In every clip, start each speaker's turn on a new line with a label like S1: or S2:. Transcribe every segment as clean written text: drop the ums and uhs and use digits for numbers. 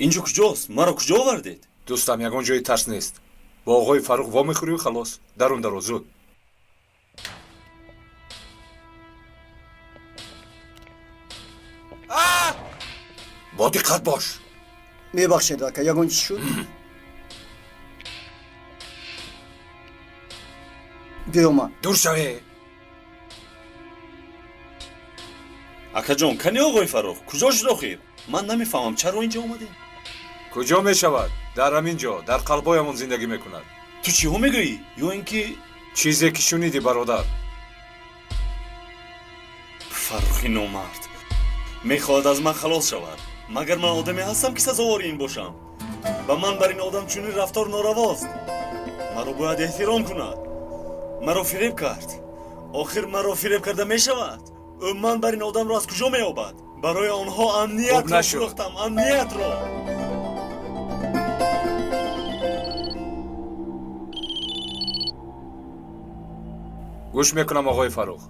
S1: Инҷо куҷост? Маро куҷо овардед?
S2: Дӯстам, ягон ҷои тарс нест. Бо оғои Фаррух вомехӯрию халос. Дарун даро, зуд. Бо диққат бош.
S3: Мебахшед, ака, ягон чиз шуд? Биёма.
S2: Дур шаве.
S1: Акаҷон, кани оғои Фаррух? Куҷо шуд охир? Ман намефаҳмам, чаро инҷо омадем?
S2: Куҷо мешавад? Дар ҳамин ҷо, дар қалбоямон зиндагӣ мекунад.
S1: Ту чиҳо мегӯӣ? Ё ин ки
S2: чизе ки шунидӣ, бародар.
S1: Фаррухи номард мехоҳад аз ман халос шавад. Магар ман одаме ҳастам, ки сазовори ин бошам? Ба ман бар ин одам чунин рафтор норавост. Маро бояд эҳтиром кунад. Маро фиреб кард. Охир маро фиреб карда мешавад? Ӯ ман бар ин одамро аз куҷо меёбад? Барои онҳо амниятро фурӯхтам, амниятро.
S2: Гӯш мекунам, оғои Фаррух.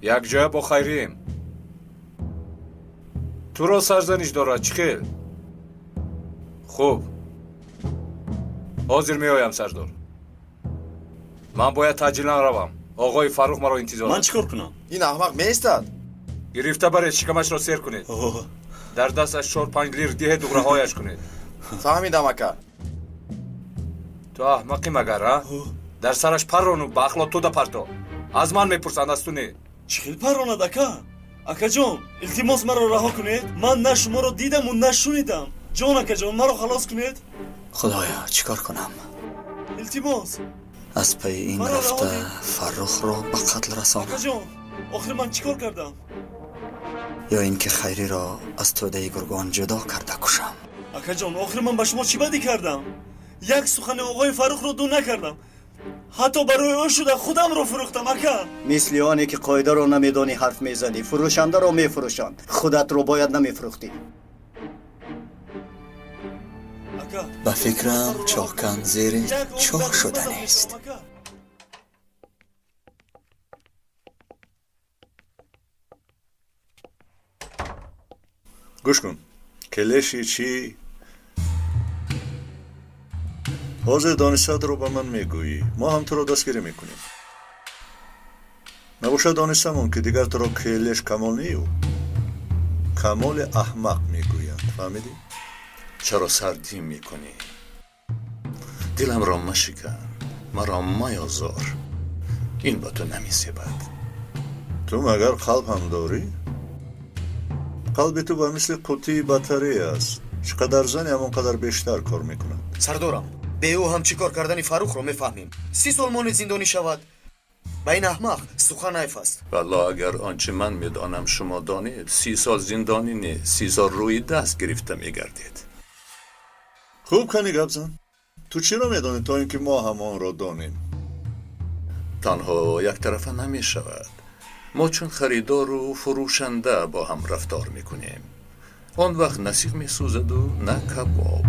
S2: Якҷоя бо Хайрием. Туро сарзаниш дорад, чӣ хел? Хуб, ҳозир меоям, сардор. Ман бояд таъҷилан равам. Оғои Фаррух маро интизор.
S1: Ман чӣ кор кунам?
S4: Ин аҳмақ меистад.
S2: Гирифта баред, шикамашро сер кунед. Дар дасташ 4-5 лир диҳеду раҳояш кунед.
S4: Фаҳмидам, ака.
S2: Ту аҳмақӣ магар, а? Дар сараш паррону ба ахлоттуда парто. Аз ман мепурсанд, аз ту не.
S1: Чӣ хел парронад, ака? Акаҷон, илтимос, маро раҳо кунед. Ман на шуморо дидаму на шунидам. Ҷон, акаҷон, маро халос кунед.
S5: Худоё, чӣ кор кунам?
S1: Илтимос.
S5: Аз пайи ин рафта Фаррухро ба қатл расонам.
S1: Акаҷон, охир ман чӣ кор кардам?
S5: Ё ин ки Хайриро аз тӯдаи гургон ҷудо карда кушам.
S1: Акаҷон, охир ман ба шумо чӣ бадӣ кардам? Як сухани оғои Фаррухро ду накардам. Ҳатто барои ӯ шуда худамро фурӯхтам, ака.
S3: Мисли оне ки қоидаро намедонӣ ҳарф мезанӣ. Фурӯшандаро мефурӯшанд, худатро бояд намефурӯхтӣ.
S5: Ба фикрам, чоҳкан зери чоҳ шуданист.
S6: Гӯш кун, келеши чӣ? Ҳозир донистаатро ба ман мегӯӣ, мо ҳам туро дастгирӣ мекунем. Набошад, донистамон, ки дигар туро келеш Камол нею, Камоли аҳмақ мегӯянд. Фаҳмидӣ?
S7: Чаро сардӣ мекунӣ? Диламро машикан, маро маёзор. Ин ба ту намезебад.
S6: Ту магар қалб ҳам дорӣ? Қалби ту ба мисли қуттии батарея аст. Чӣ қадар зани, ҳамон қадар бештар кор мекунад.
S8: Сардорам, бе ӯ ҳам чӣ кор кардани Фаррухро мефаҳмем. 30 сол монед зиндонӣ шавад. Ба ин аҳмақ сухан айф аст.
S7: Валло, агар он чӣ ман медонам шумо донед, 30 сол зиндонӣ не, 30 сол рӯи даст гирифта мегардед.
S6: Хуб, кани гап зан. Ту чиро медонӣ, то ин ки мо ҳам онро донем?
S7: Танҳо яктарафа намешавад. Мо чун харидору фурӯшанда бо ҳам рафтор мекунем. Он вақт на сиғ месӯзаду на кабоб.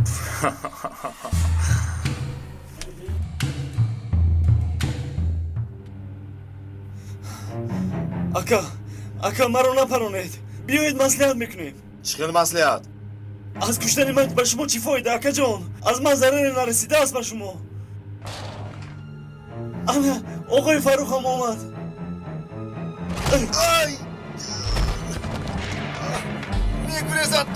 S1: Ака, ака, маро напаронед. Биёед, маслиҳат мекунем.
S4: Чӣ хел маслиҳат?
S1: Аз куштани ман ба шумо чӣ фоида, акаҷон? Аз ман зараре нарасидааст ба шумо. Ана оғои Фаррухам омад.
S4: Ай! Мегурезад!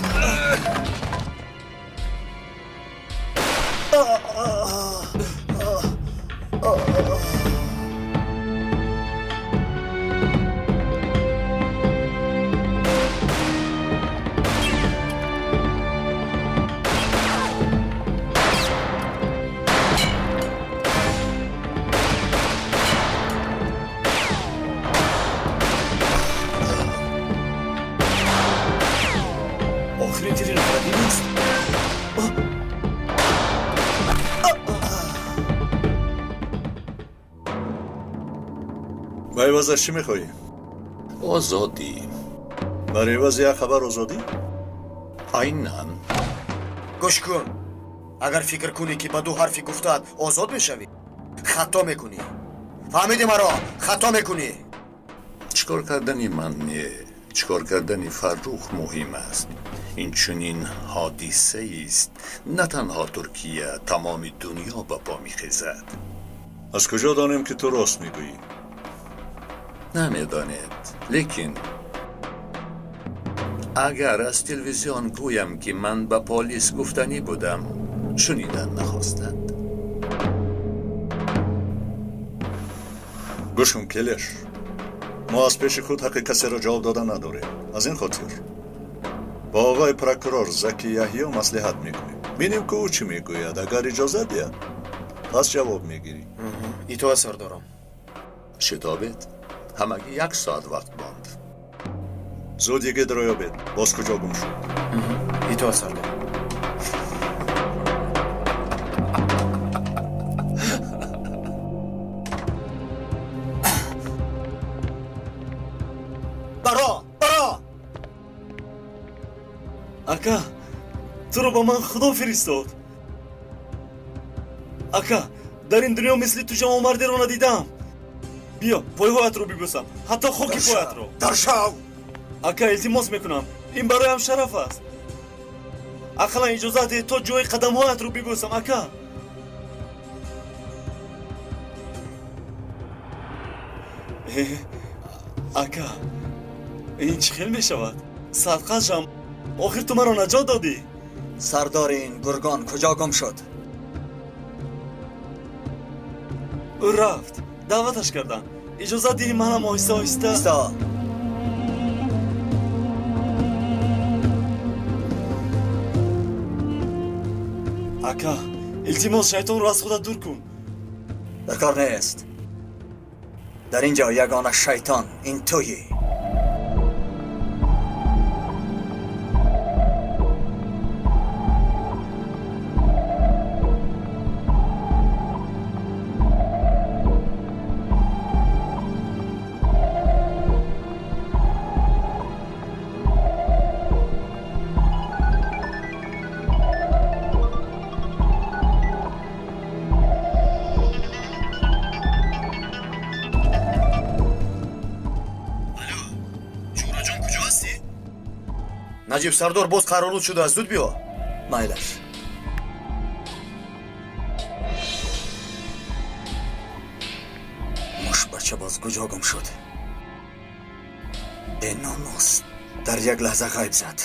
S1: Охирин тири нафаратӣ нест.
S6: Ба ивазаш чӣ мехоҳӣ?
S7: Озодӣ.
S6: Бар ивази як хабар озодӣ?
S7: Айнан.
S8: Гӯш кун, агар фикр кунӣ, ки ба ду ҳарфи гуфтаат озод мешавӣ, хато мекунӣ. Фаҳмидӣ маро? Хато мекунӣ.
S7: Чӣ кор кардани ман не, Чикор кардани Фаррух муҳим аст. Ин чунин ҳодисаест, на танҳо Туркия, тамоми дунё ба по мехезад.
S6: Аз куҷо донем, ки ту рост мегӯӣ?
S7: Намедонед, лекин агар аз телевизион гӯям, ки ман ба полис гуфтанӣ будам, шунидан нахостанд.
S6: Гӯш кун, Келеш, мо аз пеши худ ҳаққи касеро ҷавоб дода надорем. Аз ин хотир бо оғои прокурор Заки Яҳё маслиҳат мекунем, бинем, ки ӯ чӣ мегӯяд. Агар иҷозат диҳад, пас ҷавоб мегирӣ.
S8: Итоат, сардорам.
S7: Шитобед, ҳамагӣ як соат вақт монд.
S6: Зуд йигитро ёбед, боз куҷо гум шуд.
S8: Итоат, сардор.
S3: Баро, баро!
S1: Ака, туро ба ман Худо фиристод. Ака, дар ин дунё мисли ту ҷавонмардеро надидам. Биё, пойҳоятро бибӯсам, ҳатто хоки поятро.
S3: Даршав!
S1: Ака, илтимос мекунам, ин бароям шараф аст. Ақаллан иҷозат диҳед, то ҷои қадамҳоятро бибӯсам, ака. Ака, ин чӣ хел мешавад? Садқашам, охир ту маро наҷот додӣ.
S5: Сардори ин гургон куҷо гум шуд?
S1: Ӯ рафт, даъваташ кардам. Иҷозат диҳӣ, манам оҳиста оҳиста.
S5: Исто!
S1: Ака, илтимос, шайтонро аз худат дур кун.
S5: Дар кор нест. Дар ин ҷо ягона шайтон ин туйӣ.
S8: Наҷиб сардор боз қарорут шудааст, зуд биё.
S5: Майлаш. Мушбача боз куҷо гум шуд? Беномус дар як лаҳза ғайб зад.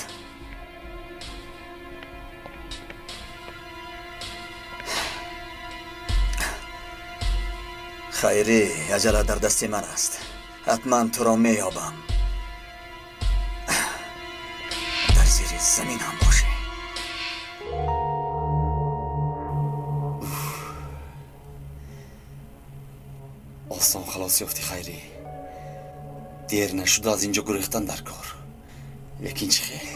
S5: Хайрӣ, аҷала дар дасти ман аст. Ҳатман туро меёбам. Дар зери замин ҳам бошӣ.
S1: Осон халос ёфтӣ, Хайрӣ. Дер нашуда аз инҷо гурехтан дар кор. Лекин чӣ хел?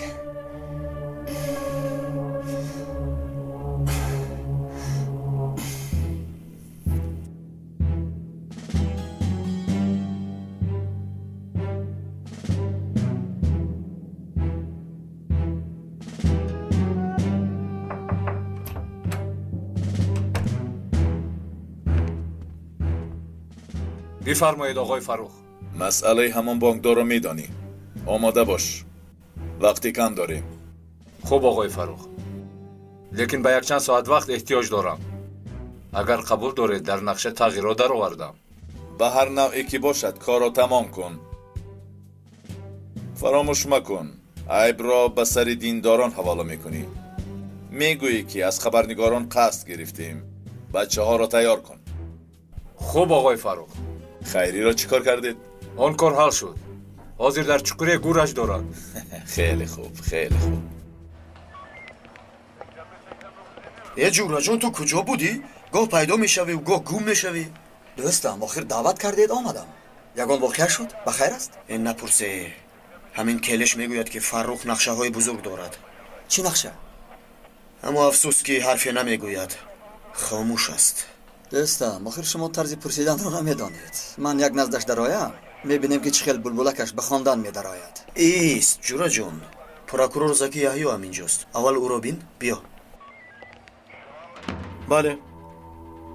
S2: Бифармоед, оғои Фаррух.
S9: Масъалаи ҳамон бонкдорро медонӣ. Омода бош, вақти кам дорем.
S2: Хуб, оғои Фаррух, лекин ба якчанд соат вақт эҳтиёҷ дорам. Агар қабул доред, дар нақша тағйирот даровардам.
S9: Ба ҳар навъе ки бошад, корро тамом кун. Фаромӯш макун, айбро ба сари диндорон ҳавола мекунӣ. Мегӯӣ, ки аз хабарнигорон қасд гирифтем. Бачаҳоро тайёр кун.
S2: Хуб, оғои Фаррух.
S9: Хайриро чӣ кор кардед?
S2: Он кор ҳал шуд. Ҳозир дар чуқуре гӯраш дорад.
S9: Хеле хуб, хеле хуб.
S8: Э, Ҷураҷон, ту куҷо будӣ? Гоҳ пайдо мешавӣ, гоҳ гум мешавӣ.
S5: Дӯстам, охир даъват кардед, омадам. Ягон воқеа шуд? Ба хайр аст?
S8: Э, напурсе. Ҳамин Келеш мегӯяд, ки Фаррух нақшаҳои бузург дорад.
S5: Чӣ нақша?
S8: Аммо афсӯс, ки ҳарфе намегӯяд, хомӯш аст.
S5: Дӯстам, охир шумо тарзи пурсиданро намедонед. Ман як наздаш дароям, мебинем, ки чӣ хел булбулакаш ба хондан медарояд.
S8: Ист, Ҷураҷон, прокурор Заки Яҳё ҳам инҷост. Аввал ӯро бин, биё.
S10: Бале,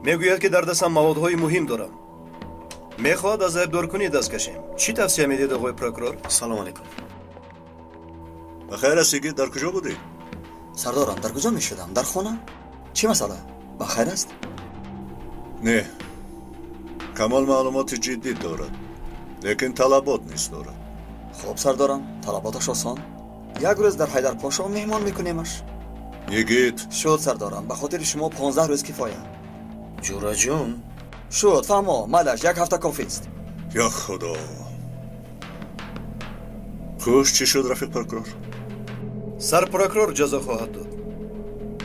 S10: мегӯяд, ки дар дастам маводҳои муҳим дорам. Мехоҳад аз айбдоркунӣ даст кашем. Чӣ тавсия медиҳед, оғои прокурор?
S8: Салом алейкум.
S6: Бахайр аст, йигит, дар куҷо будӣ?
S5: Сардорам, дар куҷо мешудам? Дар хона. Чӣ масъала? Бахайр аст?
S6: Не, Камол маълумоти ҷиддӣ дорад, лекин талабот низ дорад.
S5: Хуб, сардорам, талаботаш осон. Як рӯз дар Ҳайдарпошо меҳмон мекунемаш.
S6: Йигит.
S5: Шуд, сардорам, ба хотири шумо 15 рӯз кифоя.
S8: Ҷураҷон.
S5: Шуд, фаҳмо, майлаш, як ҳафта кофист.
S6: Я худо. Хуш, чӣ шуд, рафиқ прокурор?
S10: Сарпрокурор ҷазо хоҳад дод.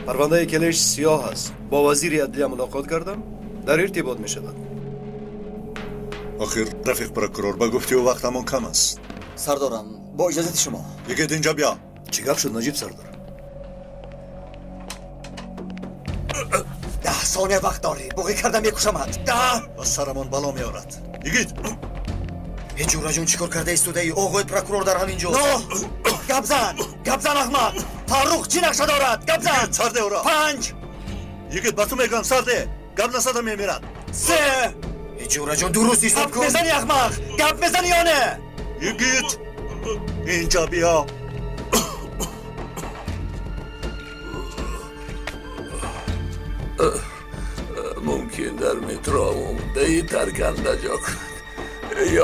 S10: Парвандаи келеш сиёҳ аст. Бо вазири адлия мулоқот кардам, дар иртибот мешавад.
S6: Охир, рафиқ прокурор, ба гуфти ӯ вақтамон кам аст.
S5: Сардорам, бо иҷозати шумо.
S6: Йигит, инҷа биё.
S10: Чӣ гап шуд, Наҷиб сардор?
S5: 10 сония вақт дорӣ. Буғӣ карда мекушамад.
S6: 10 ба сарамон бало меорад. Йигит!
S8: Ҳеҷ ҷураҷон, чӣ кор карда истодаӣ? Оғои прокурор дар ҳамин ҷо.
S5: Гап зан! Гап зан, аҳмақ! Фаррух чӣ нақша дорад? Гап зан!
S6: Сарде ӯро!
S5: 5!
S6: Йигит, ба ту мегӯям, сарде! Гап насада мемирад.
S5: 3!
S8: Ҳеҷ ҷураҷон, дуруст ҳисоб кун.
S5: Гап мезанӣ, аҳмақ! Гап мезанӣ ё не?
S6: Йигит! Инҷа биё.
S7: Мумкин дар метро умдаи тарканда ҷо кунад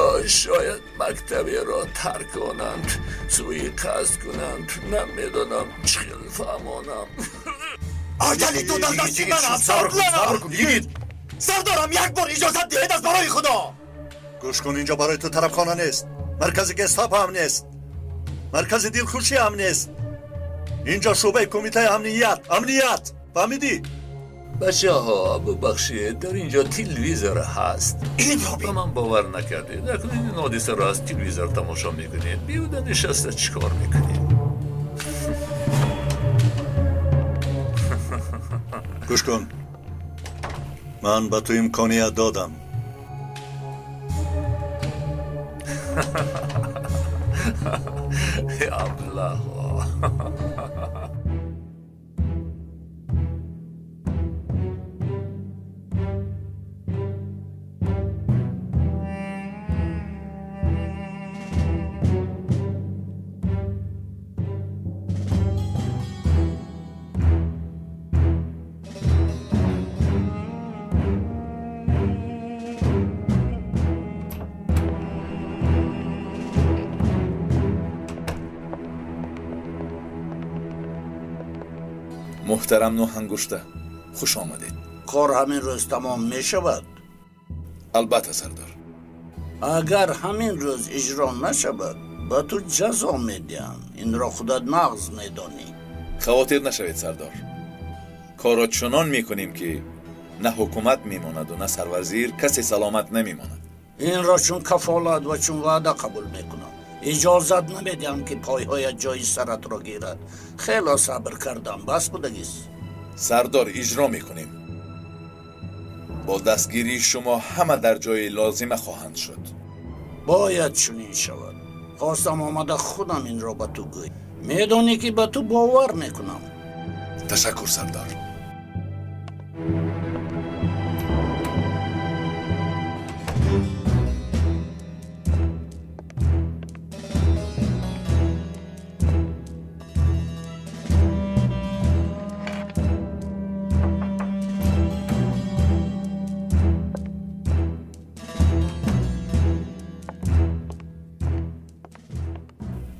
S7: ё шояд мактаберо тарк конанд, сӯи қасд кунанд. Намедонам чӣ хел фаҳмонам.
S5: Аҷали ту дар дасти ман аст.
S10: Сабр кун, йигит.
S5: Сардорам, як бор иҷозат диҳед аз барои худо.
S6: Гӯш кун, инҷо барои ту тарабхона нест, маркази гестапо ҳам нест, маркази дилхушӣ ҳам нест. Инҷо шӯъбаи кумитаи амният, амният. Фаҳмидӣ?
S7: Бачаҳо, бубахшед, дар инҷо телевизор ҳаст. Ба ман бовар накардед. Акнун ин ҳодисаро аз телевизор тамошо мекунед. Беҳуда нишаста чӣ кор мекунед?
S6: Гӯш кун, ман ба ту имконият додам.
S7: Аблаҳо.
S9: Муҳтарам Нӯҳангушта, хуш омадед.
S11: Кор ҳамин рӯз тамом мешавад?
S9: Албатта, сардор.
S11: Агар ҳамин рӯз иҷро нашавад, ба ту ҷазо медиҳам. Инро худат нағз медонӣ.
S9: Хавотир нашавед, сардор. Корро чунон мекунем, ки на ҳукумат мемонаду на сарвазир, касе саломат намемонад.
S11: Инро чун кафолат ва чун ваъда қабул мекунам. Иҷозат намедиҳам, ки пойҳоят ҷои саратро гирад. Хело сабр кардам, бас будагист.
S9: Сардор, иҷро мекунем. Бо дастгирии шумо ҳама дар ҷои лозима хоҳанд шуд.
S11: Бояд чунин шавад. Хостам омада худам инро ба ту гӯй. Медонӣ, ки ба ту бовар мекунам.
S9: Ташаккур, сардор.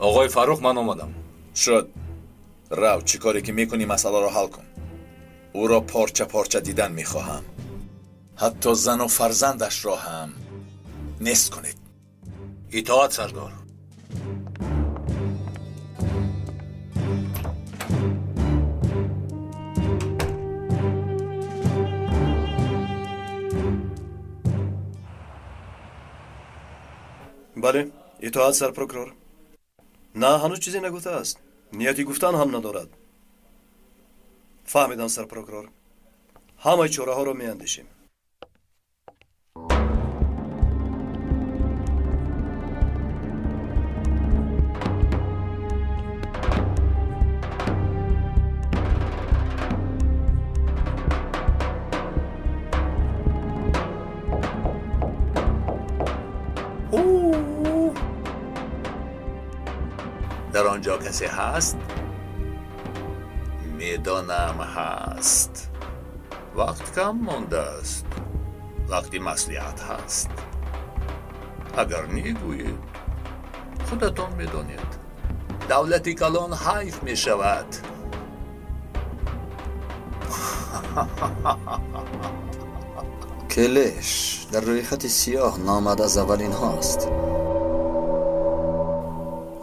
S2: Оғои Фаррух, ман омадам.
S9: Шуд. Рав, чӣ коре ки мекунӣ, масъаларо ҳал кун. Ӯро порча порча дидан мехоҳам. Ҳатто зану фарзандашро ҳам нест кунед.
S2: Итоат, сардор.
S10: Бале, итоат, сарпрокурор. На, ҳанӯз чизе нагуфтааст. Нияти гуфтан ҳам надорад. Фаҳмидам, сарпрокурор. Ҳамаи чораҳоро меандешем.
S7: Дар он Онҷо касе ҳаст? Медонам, ҳаст. Вақт кам мондааст. Вақти маслиҳат ҳаст. Агар негӯед, худатон медонед. Давлати калон ҳайф мешавад.
S5: Келеш дар рӯйхати сиёҳ номад аз аввалинҳост.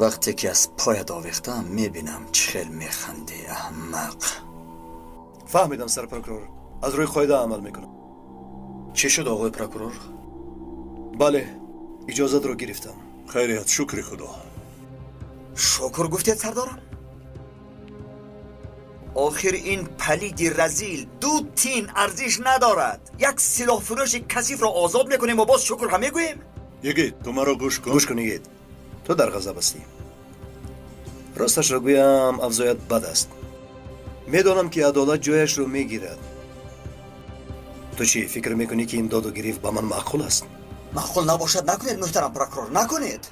S5: Вақте ки аз поят овехтам, мебинам чӣ хел механдӣ, аҳмақ.
S10: Фаҳмидам, сарпрокурор. Аз рӯи қоида амал мекунам.
S8: Чӣ шуд, оғои прокурор?
S10: Бале, иҷозатро гирифтам.
S6: Хайрият, шукри Худо.
S12: Шукр гуфтед, сардорам? Охир ин палиди разил ду тин арзиш надорад. Як силоҳфурӯши касифро озод мекунем ва боз шукр ҳам мегӯем?
S6: Йигит, ту маро гӯш кун.
S10: Гӯш кун, Йигит. Ту дар ғазаб ҳастӣ. Росташро гӯям, авзоят бад аст. Медонам, ки адолат ҷояшро мегирад. Ту чӣ фикр мекунӣ, ки ин доду гирифт ба ман маъқул аст?
S12: Маъқул набошад, накунед, муҳтарам прокурор, накунед.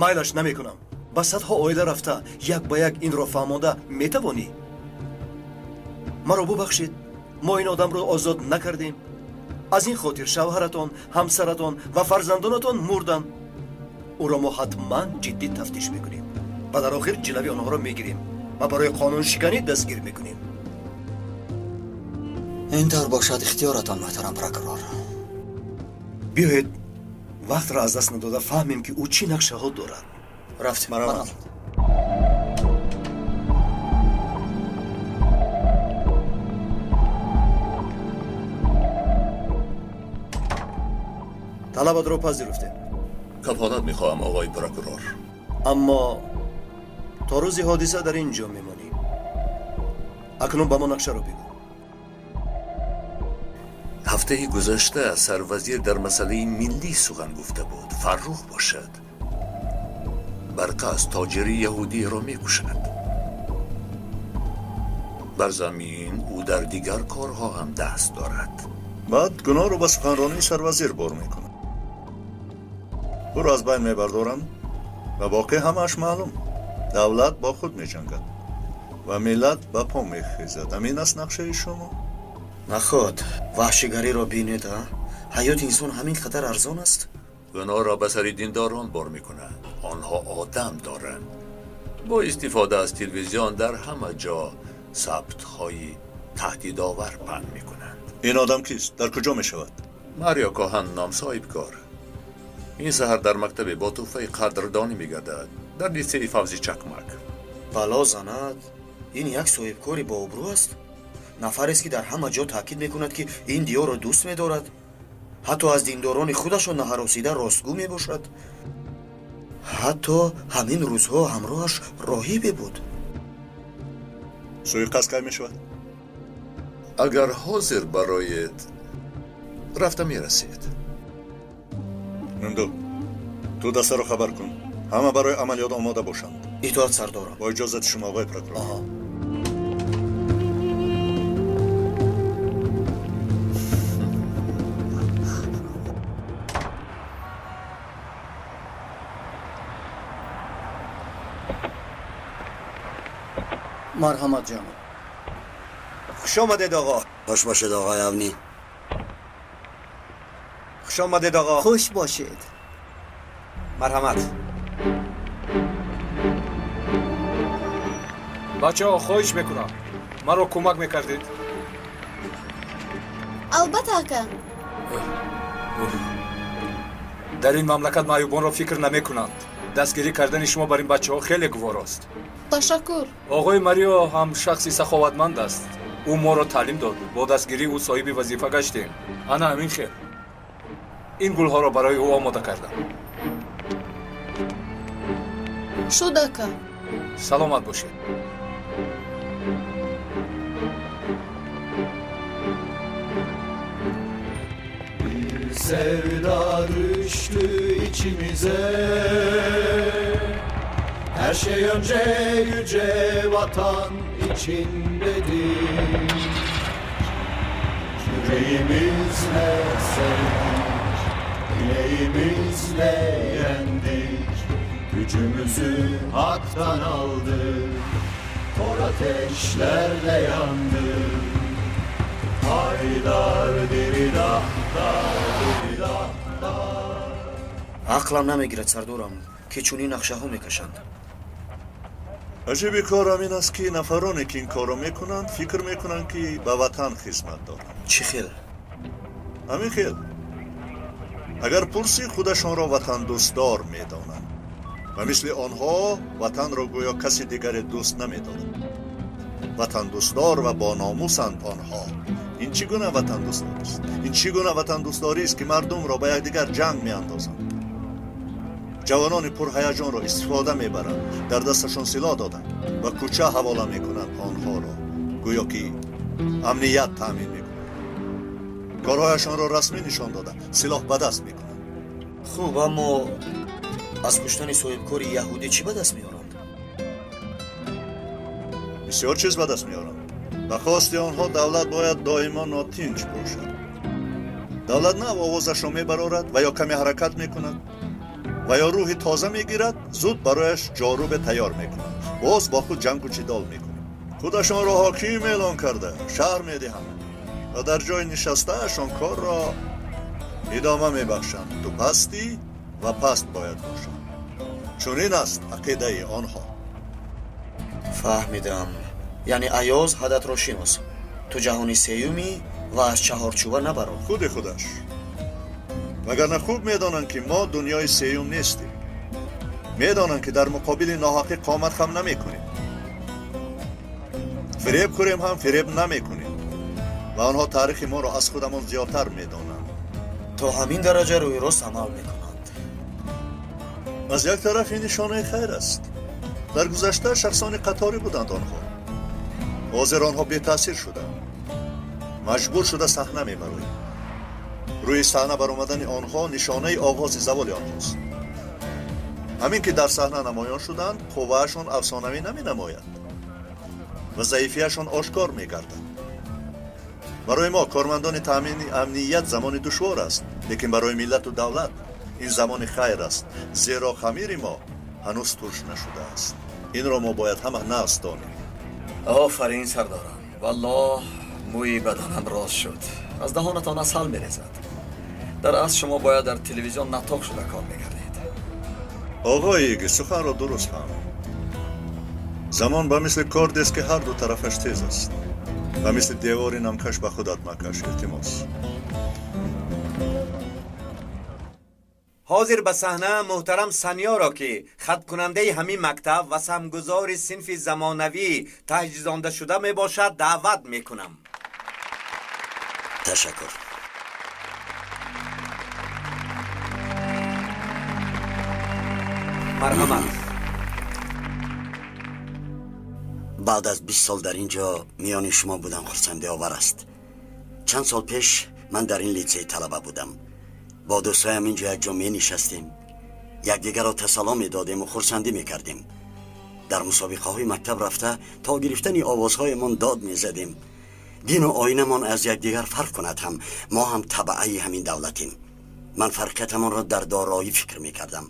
S10: Майлаш, намекунам. Ба садҳо оила рафта як ба як инро фаҳмонда метавонӣ? Маро бубахшед, мо ин одамро озод накардем. Аз ин хотир шавҳаратон, ҳамсаратон ва фарзандонатон мурданд. Ӯро мо ҳатман ҷиддӣ тафтиш мекунем ва дар охир ҷилави онҳоро мегирем ва барои қонуншиканӣ дастгир мекунем.
S5: Ин тавр бошад, ихтиёратон, муҳтарам прокурор.
S10: Биёед вақтро аз даст надода фаҳмем, ки ӯ чӣ нақшаҳо дорад.
S8: Рафтем.
S6: Маромад.
S10: Талабатро пазируфтем.
S7: Кафолат мехоҳам, оғои прокурор.
S10: Аммо то рӯзи ҳодиса дар ин ҷо мемонӣ. Акнун ба мо нақшаро бигӯ.
S7: Ҳафтаи гузашта сарвазир дар масъалаи миллӣ сухан гуфта буд. Фаррух бошад, барқас тоҷири яҳудиро мекушад. Бар замин ӯ дар дигар корҳо ҳам даст дорад.
S6: Баъд гуноҳро ба суханронии сарвазир бор мекунад. Ӯро аз байн мебардоранд ва боқӣ ҳамааш маълум. Давлат бо худ меҷангад ва миллат ба по мехезад. Ҳамин аст нақшаи шумо?
S8: Наход, ваҳшигариро бинед, а? Ҳаёти инсон ҳамин қадар арзон аст?
S7: Гуноҳро ба сари диндорон бор мекунанд. Онҳо одам доранд. Бо истифода аз телевизион дар ҳама ҷо сабтҳои таҳдидовар паҳн мекунанд.
S6: Ин одам кист? Дар куҷо мешавад?
S7: Марио Коҳан ном соҳибкор. Ин саҳар дар мактабе бо тӯҳфаи қадрдонӣ мегардад. Дар литсеи Фавзи Чакмак.
S8: Бало занад. Ин як соҳибкори бообрӯ аст. Нафарест, ки дар ҳама ҷо таъкид мекунад, ки ин диёрро дӯст медорад. Ҳатто аз диндорони худашон наҳаросида ростгӯ мебошад. Ҳатто ҳамин рӯзҳо ҳамроҳаш роҳибе буд.
S6: Суиқасд кай мешавад?
S7: Агар ҳозир бароед, рафта мерасед.
S6: Нунду, ту дастаро хабар кун. Ҳама барои амалиёт омода бошанд.
S8: Итоат, сардорам.
S6: Бо иҷозати шумо, оғои прокурор.
S3: Марҳамат, ҷаноб.
S13: Хуш омадед, оғо.
S14: Хуш бошед, оғои Авнӣ.
S13: Хуш омадед, оғо.
S3: Хуш бошед.
S13: Марҳамат.
S2: Бачаҳо, хоҳиш мекунам, маро кӯмак мекардед?
S15: Албатта, ака.
S2: Дар ин мамлакат маъюбонро фикр намекунанд. Дастгирӣ кардани шумо бар ин бачаҳо хеле гуворост.
S15: Ташаккур.
S2: Оғои Марио ҳам шахси саховатманд аст. Ӯ моро таълим дод. Бо дастгирии ӯ соҳиби вазифа гаштем. Ана ҳамин хел. Ин гулҳоро барои ӯ омода кардам.
S15: Шуд, ака.
S2: Саломат бошед.
S16: Bir sevda düştü içimize. Her şey önce yüce vatan için dedik. Yüreğimizle sevdik, bileğimizle yendik. Gücümüzü haktan aldık, kor ateşlerle yandık. Haydar diri da diri da da.
S8: Ақлам намегирад, сардорам, ки чунин нақшаҳо мекашанд.
S6: Аҷиби кор ҳамин аст, ки нафароне, ки ин корро мекунанд, фикр мекунанд, ки ба ватан хизмат доранд.
S8: Чӣ хел?
S6: Ҳамин хел. Агар пурсӣ, худашонро ватандӯстдор медонанд ва мисли онҳо ватанро гӯё каси дигаре дӯст намедорад. Ватандӯстдор ва бономусанд онҳо. Ин чӣ гуна ватандӯстдорист? Ин чӣ гуна ватандӯстдорист, ки мардумро ба якдигар ҷанг меандозанд, ҷавонони пурҳаяҷонро истифода мебаранд, дар дасташон силоҳ доданд ва кӯча ҳавола мекунанд онҳоро, гӯё ки амният таъмин мекунанд. Корҳояшонро расмӣ нишон дода, силоҳ ба даст мекунанд.
S8: Хуб, аммо аз куштани соҳибкори яҳудӣ чӣ ба даст меоранд?
S6: Бисёр чиз ба даст меоранд. Ба хости онҳо давлат бояд доимо нотинҷ бошад. Давлат нав овозашро мебарорад ва ё каме ҳаракат мекунад ва ё рӯҳи тоза мегирад, зуд барояш ҷорубе тайёр мекунанд. Боз бо худ ҷангу ҷидол мекунанд. Худашонро ҳоким эълон карда шаҳр медиҳанд ва дар ҷои нишастаашон корро идома мебахшанд. Ту пастӣ ва паст бояд бошад. Чунин аст ақидаи онҳо.
S8: Фаҳмидам. Яъне Аёз ҳадатро шинос. Ту ҷаҳони сеюмӣ ва аз чаҳорчӯба набаро.
S6: Худи худаш. Вагарна хуб медонанд, ки мо дунёи сеюм нестем. Медонанд, ки дар муқобили ноҳақӣ қомат хам намекунем. Фиреб хӯрем ҳам фиреб намекунем. Ва онҳо таърихи моро аз худамон зиёдтар медонанд.
S8: То ҳамин дараҷа рӯи рост амал мекунанд.
S6: Аз як тараф ин нишонаи хайр аст. Дар гузашта шахсони қаторӣ буданд онҳо. Ҳозир онҳо бетаъсир шуданд. Маҷбур шуда саҳна мебароем. Рӯи саҳна баромадани онҳо нишонаи оғози заволи онҳост. Ҳамин ки дар саҳна намоён шуданд, қувваашон афсонавӣ наменамояд ва заифияшон ошкор мегардад. Барои мо, кормандони таъмини амният, замони душвор аст, лекин барои миллату давлат ин замони хайр аст, зеро хамири мо ҳанӯз турш нашудааст. Инро мо бояд ҳама нағз донем.
S5: Офарин, сардорам. Валлоҳ, мӯи баданам рост шуд. Аз даҳонатон асал мерезад. Дар асл шумо бояд дар телевизион натоқ шуда кор мекардед.
S6: Оғои Иги, суханро дуруст фаҳм. Замон ба мисли кордест, ки ҳар ду тарафаш тез аст. Ба мисли девори намкаш ба худат макаш, илтимос.
S14: Ҳозир ба саҳна муҳтарам Санёро, ки хаткунандаи ҳамин мактаб ва саҳмгузори синфи замонавӣ таҷҳизондашуда мебошад, даъват мекунам.
S17: Ташаккур.
S14: Марҳамат.
S17: Баъд аз 20 сол дар ин ҷо миёни шумо будам хурсандиовар аст. Чанд сол пеш ман дар ин литсей талаба будам. Бо дӯстҳоям ин ҷо якҷо менишастем, якдигарро тасалло медодему хурсандӣ мекардем. Дар мусобиқаҳои мактаб рафта то гирифтани овозҳоямон дод мезадем. Дину оинамон аз якдигар фарқ кунад ҳам, мо ҳам табаъаи ҳамин давлатем. Ман фарқиятамонро дар дороӣ фикр мекардам.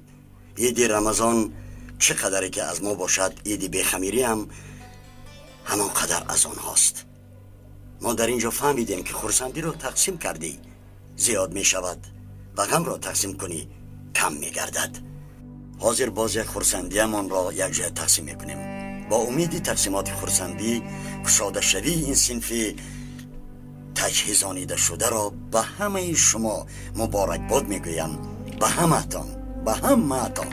S17: Иди Рамазон чӣ қадаре ки аз мо бошад, иди бехамирӣ ҳам ҳамон қадар аз онҳост. Мо дар ин ҷо фаҳмидем, ки хурсандиро тақсим кардӣ зиёд мешавад ва ғамро тақсим кунӣ кам мегардад. Ҳозир боз як хурсандиамонро якҷоя тақсим мекунем. Бо умеди тақсимоти хурсандӣ кушодашавии ин синфи таҷҳизонидашударо ба ҳамаи шумо муборакбод мегӯям. Ба ҳамаатон, ба ҳамаатон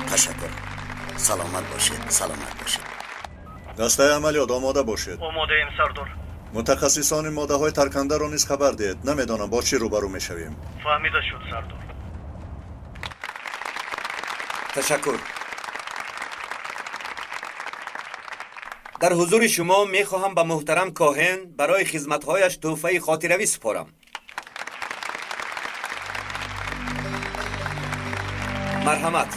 S17: ташаккур. Саломат бошед, саломат бошед.
S6: Дастаи амалиёт омода бошед.
S18: Омодаем, сардор.
S6: Мутахассисони моддаҳои таркандаро низ хабар диҳед. Намедонам бо чӣ рӯбарӯ мешавем.
S18: Фаҳмида шуд, сардор.
S14: Ташаккур. Дар ҳузури шумо мехоҳам ба муҳтарам Коҳен барои хизматҳояш тӯҳфаи хотиравӣ супорам. Марҳамат.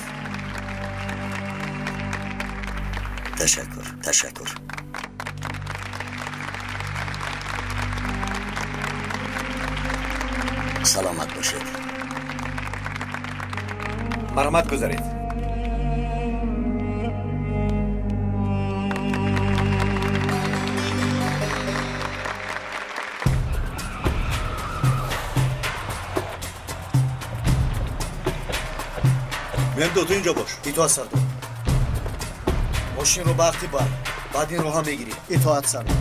S17: Ташаккур, ташаккур. Саломат бошед.
S14: Марҳамат, гузаред.
S6: Мемду, ту инҷо бош.
S8: Итоат, сардор. Мошинро ба ақиб бар, баъд инро ҳам мегирӣ.
S3: Итоат, сардор.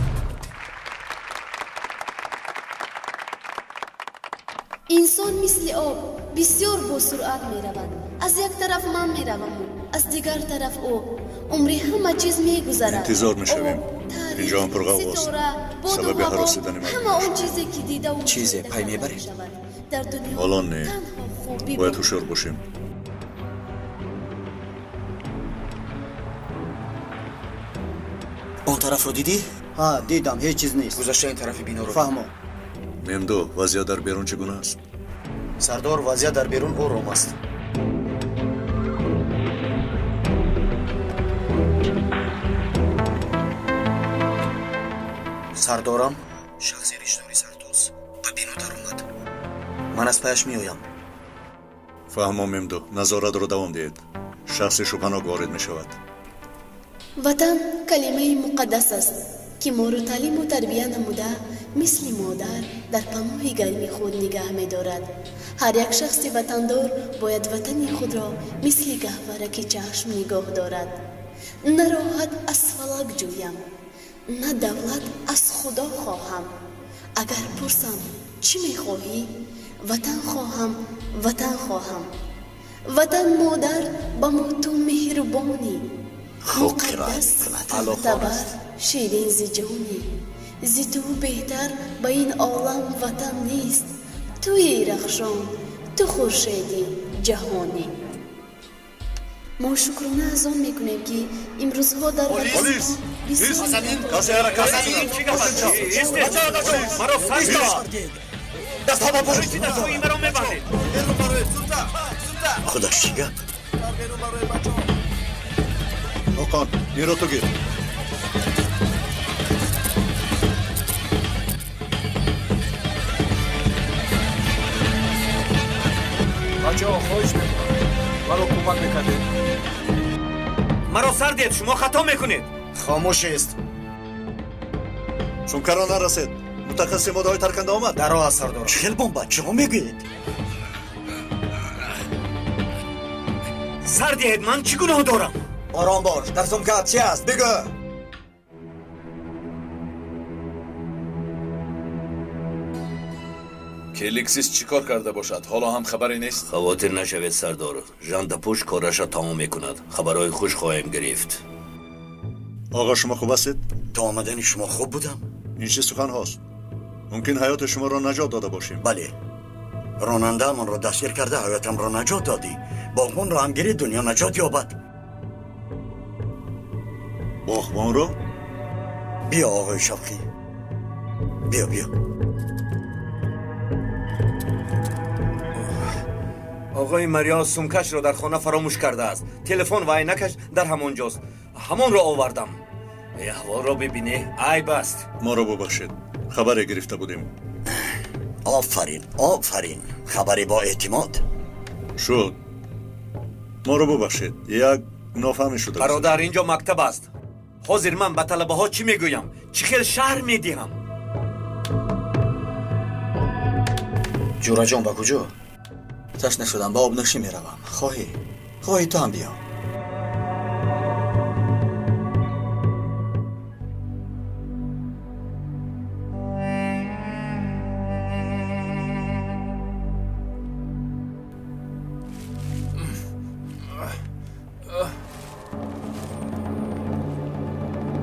S15: Инсон мисли об бисёр бо суръат меравад. Аз як тараф ман мераваму аз дигар тараф ӯ. Умри ҳама чиз мегузарад.
S6: Интизор мешавем. Инҷо ҳам пурғавғост.
S15: Ситора, боду
S6: Сабаби
S15: ҳаво,
S6: ҳаросидани мардум
S15: ҳама он чизе ки дидаву
S8: Чизе
S15: мушоҳида
S8: пай
S15: карда
S8: мебаред?
S15: мешавад. Дар дунё
S6: Ҳоло не.
S15: танҳо хубӣ
S6: Бояд
S15: боқӣ
S6: ҳушёр бошем.
S8: Он тарафро дидӣ?
S3: Ҳа, дидам, ҳеҷ чиз нест.
S8: Гузашта ин тарафи биноро.
S3: Фаҳмо.
S6: Мемду, вазъият дар берун чӣ гуна аст?
S8: Сардор, вазъият дар берун ором аст. Сардорам, шахси ришдори сартоз ба бино даромад. Ман аз паяш меоям.
S6: Фаҳмо, Мемду, назоратро давом диҳед. Шахси шубҳанок ворид мешавад.
S15: Ватан калимаи муқаддас аст, ки моро таълиму тарбия намуда, мисли модар дар паноҳи гарми худ нигаҳ медорад. Ҳар як шахси ватандор бояд ватани худро мисли гаҳвораки чашм нигоҳ дорад. На роҳат аз фалак ҷӯям, на давлат аз худо хоҳам. Агар пурсам, чӣ мехоҳӣ? Ватан хоҳам, ватан хоҳам. Ватан модар, ба мо ту меҳрубонӣ.
S17: Хуб қироат
S15: Муқаддас
S17: мекунад.
S15: табар ширин зи ҷонӣ. Зи ту беҳтар ба ин олам ватан нест. Туи рахшон, ту хуршеди ҷаҳонӣ. Мо шукрона аз он мекунем, ки имрӯзҳо дар
S6: Полис!
S15: бисёр
S6: Касе ҳаракат накунад.
S14: Маро сар
S17: Худаш чӣ гап?
S6: Ҳоқон, инро ту гир.
S2: Бачаҳо, хоҳиш мекунам, маро кӯмак мекардед.
S14: Маро сар диҳед, шумо хато мекунед.
S8: Хомӯш аст.
S6: Сумкаро нарасед. Мутахассиси моддаҳои тарканда омад.
S8: Дар роҳ аст, сардорам.
S17: Чӣ хел бомба? Чиҳо мегӯед?
S14: Сар диҳед, ман чӣ гуноҳ дорам?
S12: Ором бош, дар сумкаат чи аст, бигӯ.
S9: Келиксис чӣ кор карда бошад? Ҳоло ҳам хабаре нест?
S7: Хавотир нашавед, сардор, жандапӯш кораша тамом мекунад, хабарҳои хуш хоҳем гирифт.
S6: Оғо, шумо хуб ҳастед?
S17: То омадани шумо хуб будам.
S6: Ин чӣ суханҳост? Мумкин ҳаёти шуморо наҷот дода бошем.
S17: Бале, ронандаамонро дастгир карда, ҳаётамро наҷот додӣ. Боғбонро ҳам гирӣ, дунё наҷот ёбад.
S6: Боғбонро?
S17: Биё, оғои Шавқӣ, биё, биё.
S14: Оғои Мариё сумкашро дар хона фаромӯш кардааст. Телефон ва айнакаш дар ҳамон ҷост, ҳамонро овардам. Э, аҳволро бибинӣ, айб аст.
S6: Моро бубахшед, хабаре гирифта будем.
S17: Офарин, офарин, хабаре бо эътимод.
S6: Шуд, моро бубахшед, як нофаҳмӣ шуда.
S14: Бародар, ин ҷо мактаб аст. Ҳозир ман ба талабаҳо чӣ мегӯям, чӣ хел шаҳр медиҳам?
S8: Ҷураҷон, ба куҷо? Ташна шудам, ба обнӯшӣ меравам. Хоҳӣ, хоҳӣ, ту ҳам биё.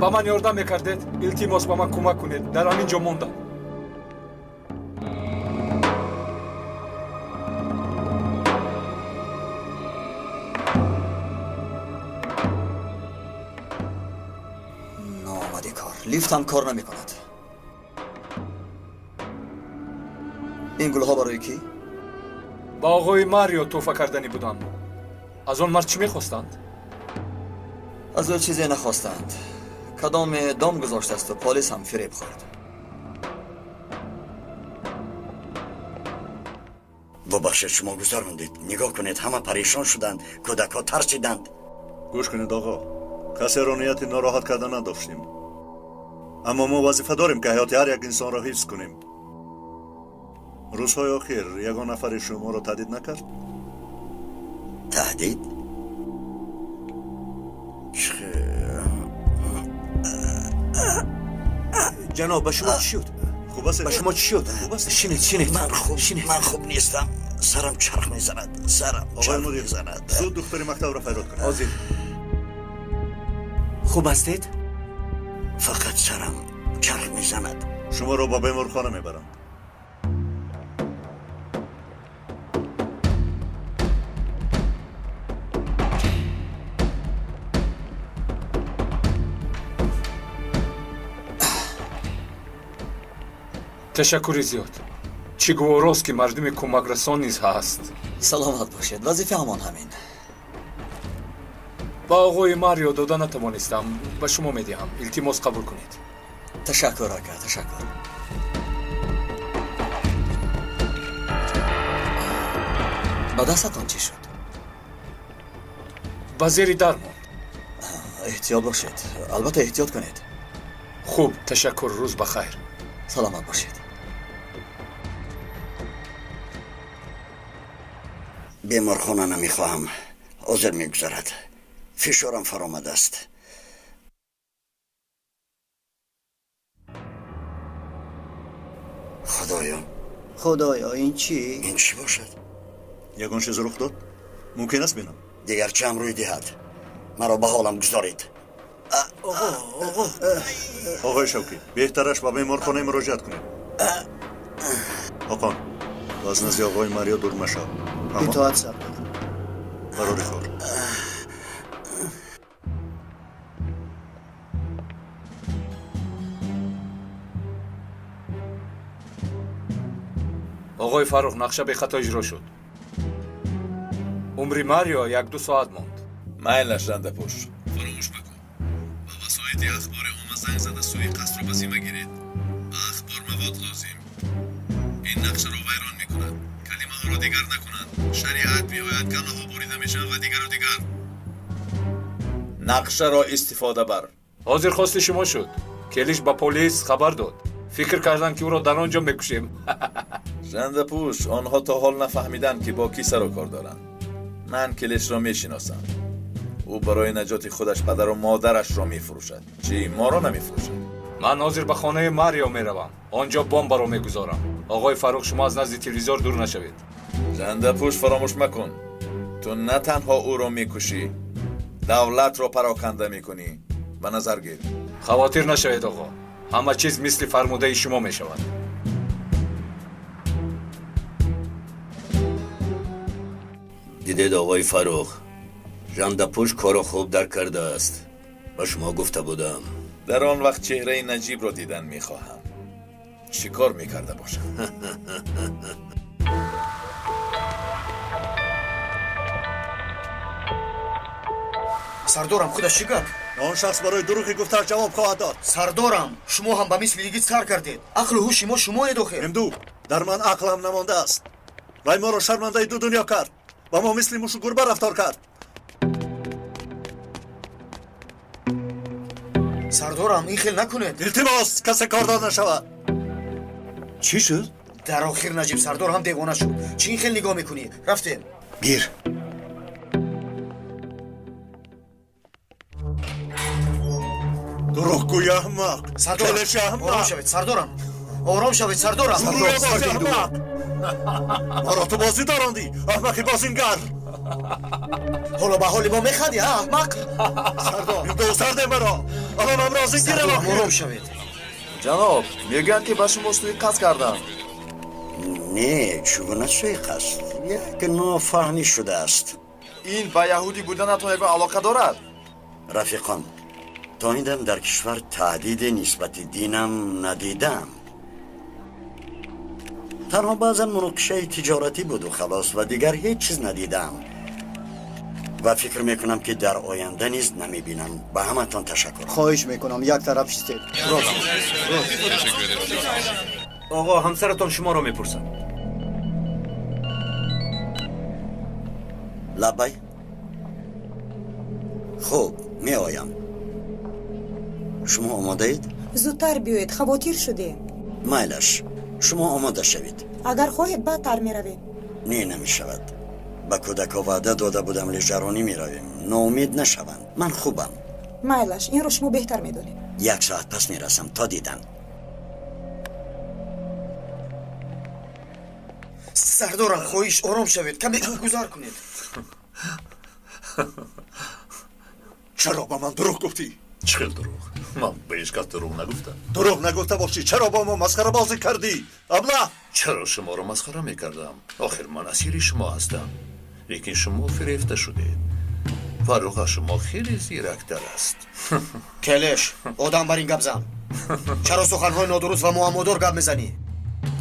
S2: Ба ман ёрдам мекардед? Илтимос, ба ман кӯмак кунед, дар ҳамин ҷо мондам.
S8: Ноомади кор, лифтам кор намекунад. Ин гулҳо барои кӣ?
S2: Ба оғои Марио тӯҳфа карданӣ будам. Аз он мард чӣ мехостанд?
S5: Аз ӯ чизе нахостанд. Кадоме дом гузоштасту полис ҳам фиреб хӯрд.
S17: Бубахшед, шумо гузарондед. Нигоҳ кунед, ҳама парешон шуданд, кӯдакҳо тарсиданд.
S6: Гӯш кунед, оғо, касеро нияти нороҳат карда надоштем, аммо мо вазифа дорем, ки ҳаёти ҳар як инсонро ҳифз кунем. Рӯзҳои охир ягон нафаре шуморо таҳдид накард?
S17: Таҳдид?
S10: Ҷаноб, ба шумо чӣ шуд?
S6: Хуб аст?
S10: Ба шумо чӣ шуд?
S6: Хуб аст?
S10: Шинед, шинед.
S17: Ман хуб, ман хуб нестам. Сарам чарх мезанад, сарам
S6: Оғои
S17: чарх
S6: мудир,
S17: мезанад.
S6: Зуд духтари мактабро фарёд кунед.
S10: Ҳозир. Хуб ҳастед?
S17: Фақат сарам чарх мезанад.
S6: Шуморо ба беморхона мебарам.
S2: Ташаккури зиёд. Чӣ гуворост, ки мардуми кӯмакрасон низ ҳаст.
S5: Саломат бошед, вазифаамон ҳамин.
S2: Ба оғои Марио дода натавонистам, ба шумо медиҳам. Илтимос, қабул кунед.
S5: Ташаккур, ака, ташаккур. Ба дастатон чӣ шуд?
S2: Ба зери дар монд.
S5: Эҳтиёт бошед, албатта, эҳтиёт кунед.
S2: Хуб, ташаккур, рӯз ба хайр.
S5: Саломат бошед.
S17: Беморхона намехоҳам, ҳозир мегузарад. Фишорам фаромадааст. Худоё!
S3: Худоё, ин чӣ?
S17: Ин чӣ бошад?
S6: Ягон чиз рух дод? Мумкин аст бинам?
S17: Дигар чам рӯй диҳад? Маро ба ҳолам гузоред.
S6: Оғои Шавкӣ, беҳтараш ба беморхона муроҷиат кунед. Ҳоқон, ту аз назди оғои Марио дур машав.
S3: Итоат, сардор.
S6: Барори кор.
S2: Оғои Фаррух, нақша бехато иҷро шуд. Умри Марио 1-ду соат монд.
S9: Майлаш, Жандапӯш, фаромӯш макун, ба васоити ахбори омма занг зада, сӯи қасдро ба зимма гиред. Ба ахбор мавод лозим. Ин нақшаро вайрон мекунад, калимаҳоро дигар накунанд, шариат меояд, галлаҳо бурида мешаванд ва дигару дигар. Нақшаро истифода бар.
S2: Ҳозир хости шумо шуд. Келиш ба полис хабар дод. Фикр карданд, ки ӯро дар он ҷо мекушем.
S9: Жандапӯш, онҳо то ҳол нафаҳмиданд, ки бо кӣ сару кор доранд. Ман Келишро мешиносам. Ӯ барои наҷоти худаш падару модарашро мефурӯшад. Чӣ, моро намефурӯшад?
S2: Ман ҳозир ба хонаи Марио меравам, он ҷо бомбаро мегузорам. Оғои Фаррух, шумо аз назди телевизор дур нашавед.
S9: Жандапӯш, фаромӯш макун, ту на танҳо ӯро мекушӣ, давлатро пароканда мекунӣ. Ба назар гир.
S2: Хавотир нашавед, оғо, ҳама чиз мисли фармудаи шумо мешавад.
S7: Дидед, оғои Фаррух, Жандапӯш корро хуб дарк кардааст. Ба шумо гуфта будам.
S9: Дар он вақт чеҳраи Наҷибро дидан мехоҳам. Чӣ кор мекарда бошад?
S8: Сардорам, худаш чӣ гап?
S6: Он шахс барои дурӯғи гуфтааш ҷавоб хоҳад дод.
S8: Сардорам, шумо ҳам ба мисли йигит сар кардед. Ақлу ҳуши мо шумоед охир.
S6: Ҳимду, дар ман ақлам намондааст. Вай моро шармандаи ду дунё кард. Ба мо мисли мушу гурба рафтор кард.
S8: Сардорам, ин хел накунед.
S6: Илтимос, касе кордор нашавад.
S10: Чӣ шуд?
S8: Дар охир Наҷиб сардор ҳам девона шуд. Чӣ ин хел нигоҳ мекунӣ? Рафтем.
S10: Гир.
S6: Дурӯғгӯи аҳмақ!
S8: Сардорам,
S6: Келиши аҳмақ!
S8: ором шавед, сардорам, ором шавед, сардорам.
S6: Дурӯғбози аҳмақ! Маро ту бозӣ дарондӣ, аҳмақи бозингар!
S8: Ҳоло ба ҳоли мо механдӣ, а, аҳмақ? Сардор,
S6: Ҳимду, сарде маро! Алонам розӣ гирам.
S8: Сардорам, ором шавед.
S4: Ҷаноб, мегӯянд, ки ба шумо суиқасд карданд.
S17: Не, чӣ гуна суиқасд? Як нофаҳмӣ шудааст.
S4: Ин ба яҳудӣ буданатон ягон алоқа дорад?
S17: Рафиқон, то ин дам дар кишвар таҳдиде нисбати динам надидам. Танҳо баъзан муноқишаи тиҷоратӣ буду халос, ва дигар ҳеҷ чиз надидам ва фикр мекунам, ки дар оянда низ намебинам. Ба ҳаматон ташаккур.
S3: Хоҳиш мекунам, як тараф шистед.
S10: Рост.
S14: Оғо, ҳамсаратон шуморо мепурсад.
S17: Лаббай. Хуб, меоям. Шумо омодаед?
S19: Зудтар биёед, хавотир шудем.
S17: Майлаш, шумо омода шавед.
S19: Агар хоҳед, баъдтар меравем.
S17: Не, намешавад. Ба кӯдакҳо ваъда дода будам, лижаронӣ меравем, ноумед нашаванд. Ман хубам.
S19: Майлаш, инро шумо беҳтар медонед.
S17: Як соат пас мерасам. То дидан.
S8: Сардорам, хоҳиш, ором шавед, каме гузар кунед.
S6: Чаро ба ман дурӯғ гуфтӣ?
S7: Чӣ хел дурӯғ? Ман ба ҳеҷ кас дурӯғ нагуфтам.
S6: Дурӯғ нагуфта бошӣ, чаро бо мо масхарабозӣ кардӣ, аблаҳ?
S7: Чаро шуморо масхара мекардам? Охир ман асири шумо ҳастам. Лекин шумо фирефта шудед. Фаррух аз шумо хеле зирактар аст.
S8: Келеш, одам бар ин гап зан. Чаро суханҳои нодуруст ва муаммодор гап мезанӣ?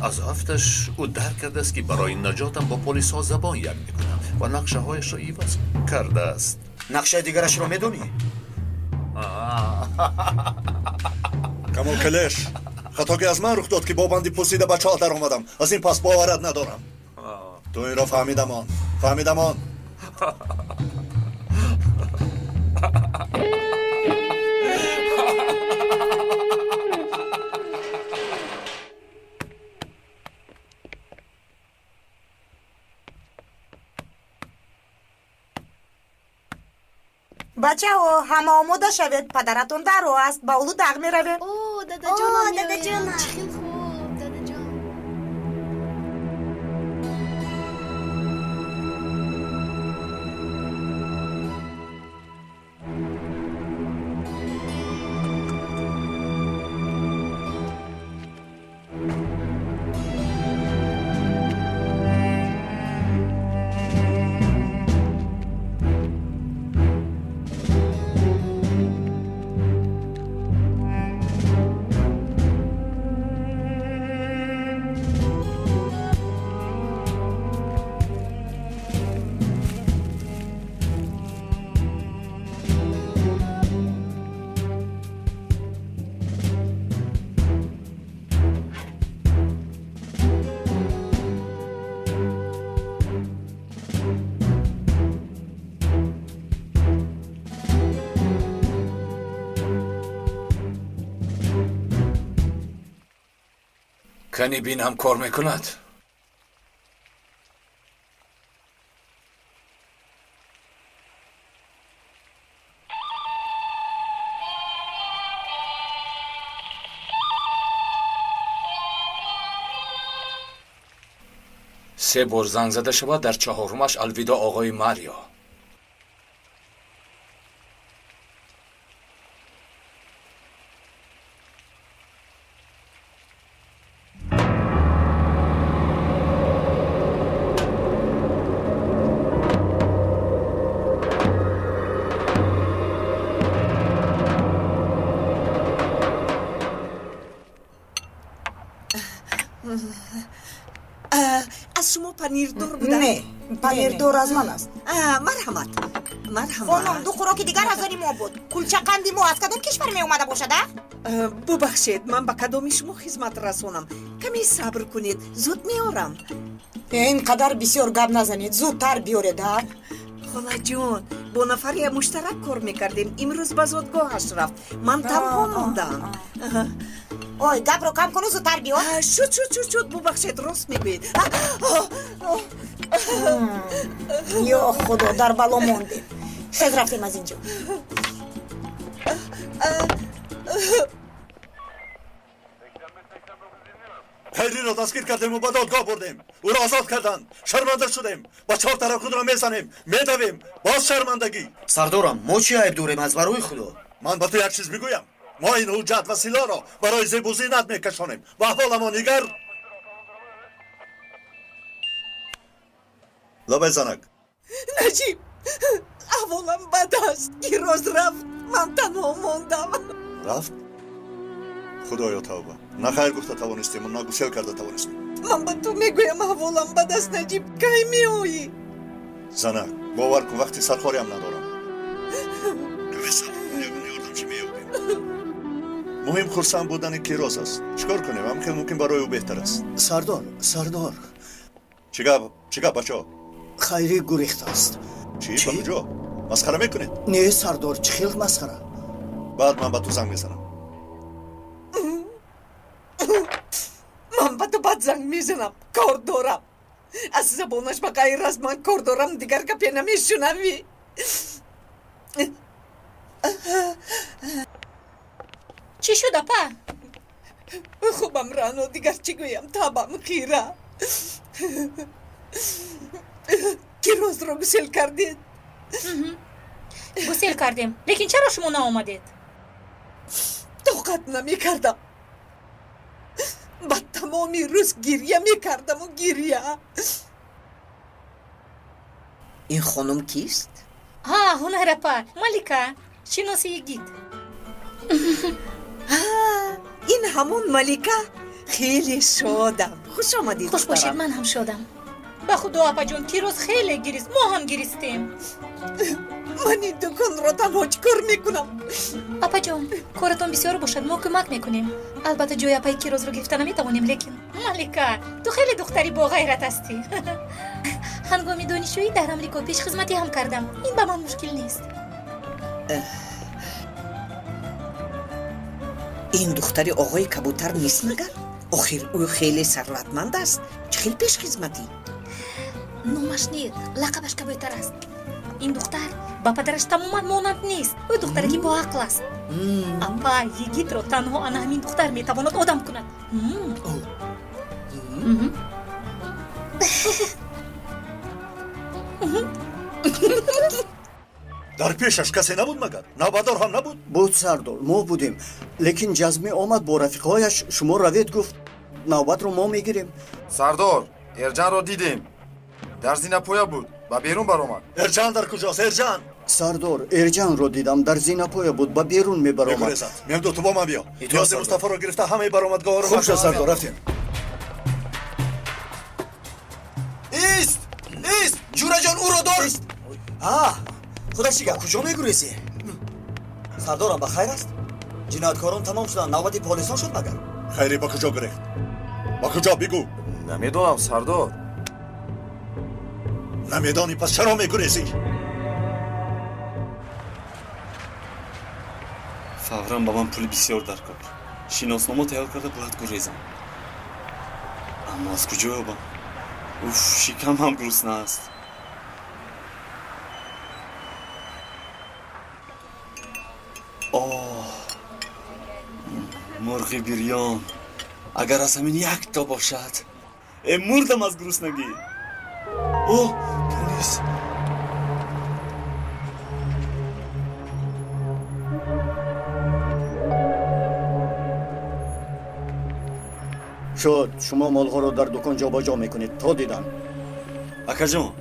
S7: Аз афташ ӯ дарк кардааст, ки барои наҷотам бо полисҳо забон як мекунам ва нақшаҳояшро иваз кардааст.
S8: Нақшаи дигарашро медонӣ?
S6: Камол Келеш, хатогӣ аз ман рух дод, ки бо банди пӯсида ба чоҳ даромадам. Аз ин пас боварат надорам. Ту инро фаҳмидамон, фаҳмидамон.
S19: Бачаҳо, ҳама омода шавед, падаратон дар роҳ аст, ба Улудағ меравем.
S15: О, дадаҷонам меояд. Чӣ хел хуб, дадаҷон.
S2: Кани бинам, кор мекунад. Се бор занг зада шавад, дар чаҳорумаш алвидо оғои Марио.
S20: Аз шумо панирдор будам?
S19: Не, панирдор аз ман аст.
S20: Марҳамат, марҳамат.
S19: Хонум, ду хӯроки дигар аз они мо буд. Кулчақанди мо аз кадом кишвар меомада бошад, а?
S20: Бубахшед, ман ба кадоми шумо хизмат расонам? Каме сабр кунед, зуд меорам.
S19: Ин қадар бисёр гап назанед, зудтар биёред, а?
S20: Холаҷон, бо нафаре муштарак кор мекардем. Имрӯз ба зодгоҳаш рафт. Ман танҳо мондам.
S19: Ой, гапро кам куну, зудтар биёр.
S20: Шуд, шуд, шуд, шуд, бубахшед, рост мегӯед.
S19: Ё худо, дар бало мондем. Хез, рафтем аз ин ҷо.
S6: Хайриро дастгир кардему ба додгоҳ бурдем. Ӯро озод карданд. Шарманда шудем. Ба чор тараф худро мезанем, медавем. Боз шармандагӣ.
S8: Сардорам, мо чӣ айб дорем, аз барои худо?
S6: Ман ба ту як чиз бигӯям. Мо ин ҳуҷҷат ва силоҳро барои зебу зинат мекашонем ва аҳволамон нигар. Лабай, занак.
S20: Наҷиб, аҳволам бад аст. Гироз рафт, ман танҳо мондам.
S6: Рафт? Худоё, тавба. На хайр гуфта тавонистему, на гусел карда тавонистем.
S20: Ман ба ту мегӯям, аҳволам бад аст, Наҷиб, кай меоӣ?
S6: Занак, бовар кун, вақти сархориам надорам. Ягон ёрдамчи меёбем. Муҳим хурсанд будани Кироз аст. Чӣ кор кунем? Ҳам хел мумкин барои ӯ беҳтар аст.
S3: Сардор, сардор.
S6: Чӣ гап, чӣ гап, бачаҳо?
S3: Хайрӣ гурехтааст.
S6: Чӣ? Ба куҷо? Масхара мекунед?
S3: Не, сардор, чӣ хел масхара?
S6: Баъд ман ба ту занг мезанам.
S20: Ман ба ту баъд занг мезанам, кор дорам. Аз забонаш ба ғайр аз ман кор дорам дигар гапе намешунавӣ.
S21: Чӣ шуд, апа?
S20: Хубам, Рано, дигар чӣ гӯям, табам хира. Кирозро гусел кардед?
S21: Гусел кардем, лекин чаро шумо наомадед?
S20: Тоқат намекардам. Ба тамоми рӯз гирья мекардаму гирья. Ин хонум кист?
S21: Ҳа, Ҳунар апа, Малика, шиноси йигит.
S20: Ин ҳамон Малика? Хеле шодам. Хуш омадед.
S21: Хуш бошед, ман ҳам шодам. Ба худо, апаҷон, Кироз хеле гирист, мо ҳам гиристем.
S20: Ман ин дуконро танҳо чӣ кор мекунам?
S21: Апаҷон, коратон бисёр бошад, мо кӯмак мекунем. Албатта, ҷои апаи Кирозро гирифта наметавонем, лекин Малика, ту хеле духтари боғайрат ҳастӣ. Ҳангоми донишҷӯӣ дар Амрико пешхизматӣ ҳам кардам. Ин ба ман мушкил нест.
S20: Ин духтари оғои кабутар нест магар? Охир ӯ хеле сарватманд аст. Чӣ хел пешхизматӣ?
S21: Номаш не, лақабаш кабутар аст. Ин духтар ба падараш тамоман монанд нест. Ӯ духтараки боақл аст. Апа, йигитро танҳо ана ҳамин духтар метавонад одам кунад.
S6: Дар пешаш касе набуд магар? Навбадор ҳам набуд?
S3: Буд, сардор, мо будем. Лекин Ҷазмӣ омад бо рафиқҳояш, шумо равед, гуфт, навбатро мо мегирем.
S4: Сардор, Эрҷанро дидем. Дар зинапоя буд, ба берун баромад.
S6: Эрҷан дар куҷост, Эрҷан?
S3: Сардор, Эрҷанро дидам, дар зинапоя буд, ба берун мебаромад.
S6: Мегурезад. Мемду, ту бо ман биё. Ниёзи Мустафоро гирифта ҳамаи баромадгоҳҳоро.
S10: Хуб шуд, сардор, рафтем.
S8: Ист! Ист! Ҷураҷон, ӯро дор!
S12: А, худаш чӣ гап? Куҷо мегурезӣ? Сардорам, ба хайр аст? Ҷинояткорон тамом шуданд, навбати полисон шуд магар?
S6: Хайре, ба куҷо гурехт? Ба куҷо, бигӯ.
S4: Намедонам, сардор.
S6: Намедонӣ, пас чаро мегурезӣ?
S1: Фавран ба ман пули бисёр дар кор. Шиноснома тайёр карда бояд гурезам. Аммо аз куҷо ёбам? Уф, шикам ҳам гурусна аст. Оҳ, мурғи бирён. Агар аз ҳамин якто бошад. Э, мурдам аз гуруснагӣ. О, полис.
S3: Шуд, шумо молҳоро дар дукон ҷобаҷо мекунед то дидан.
S1: Акаҷон,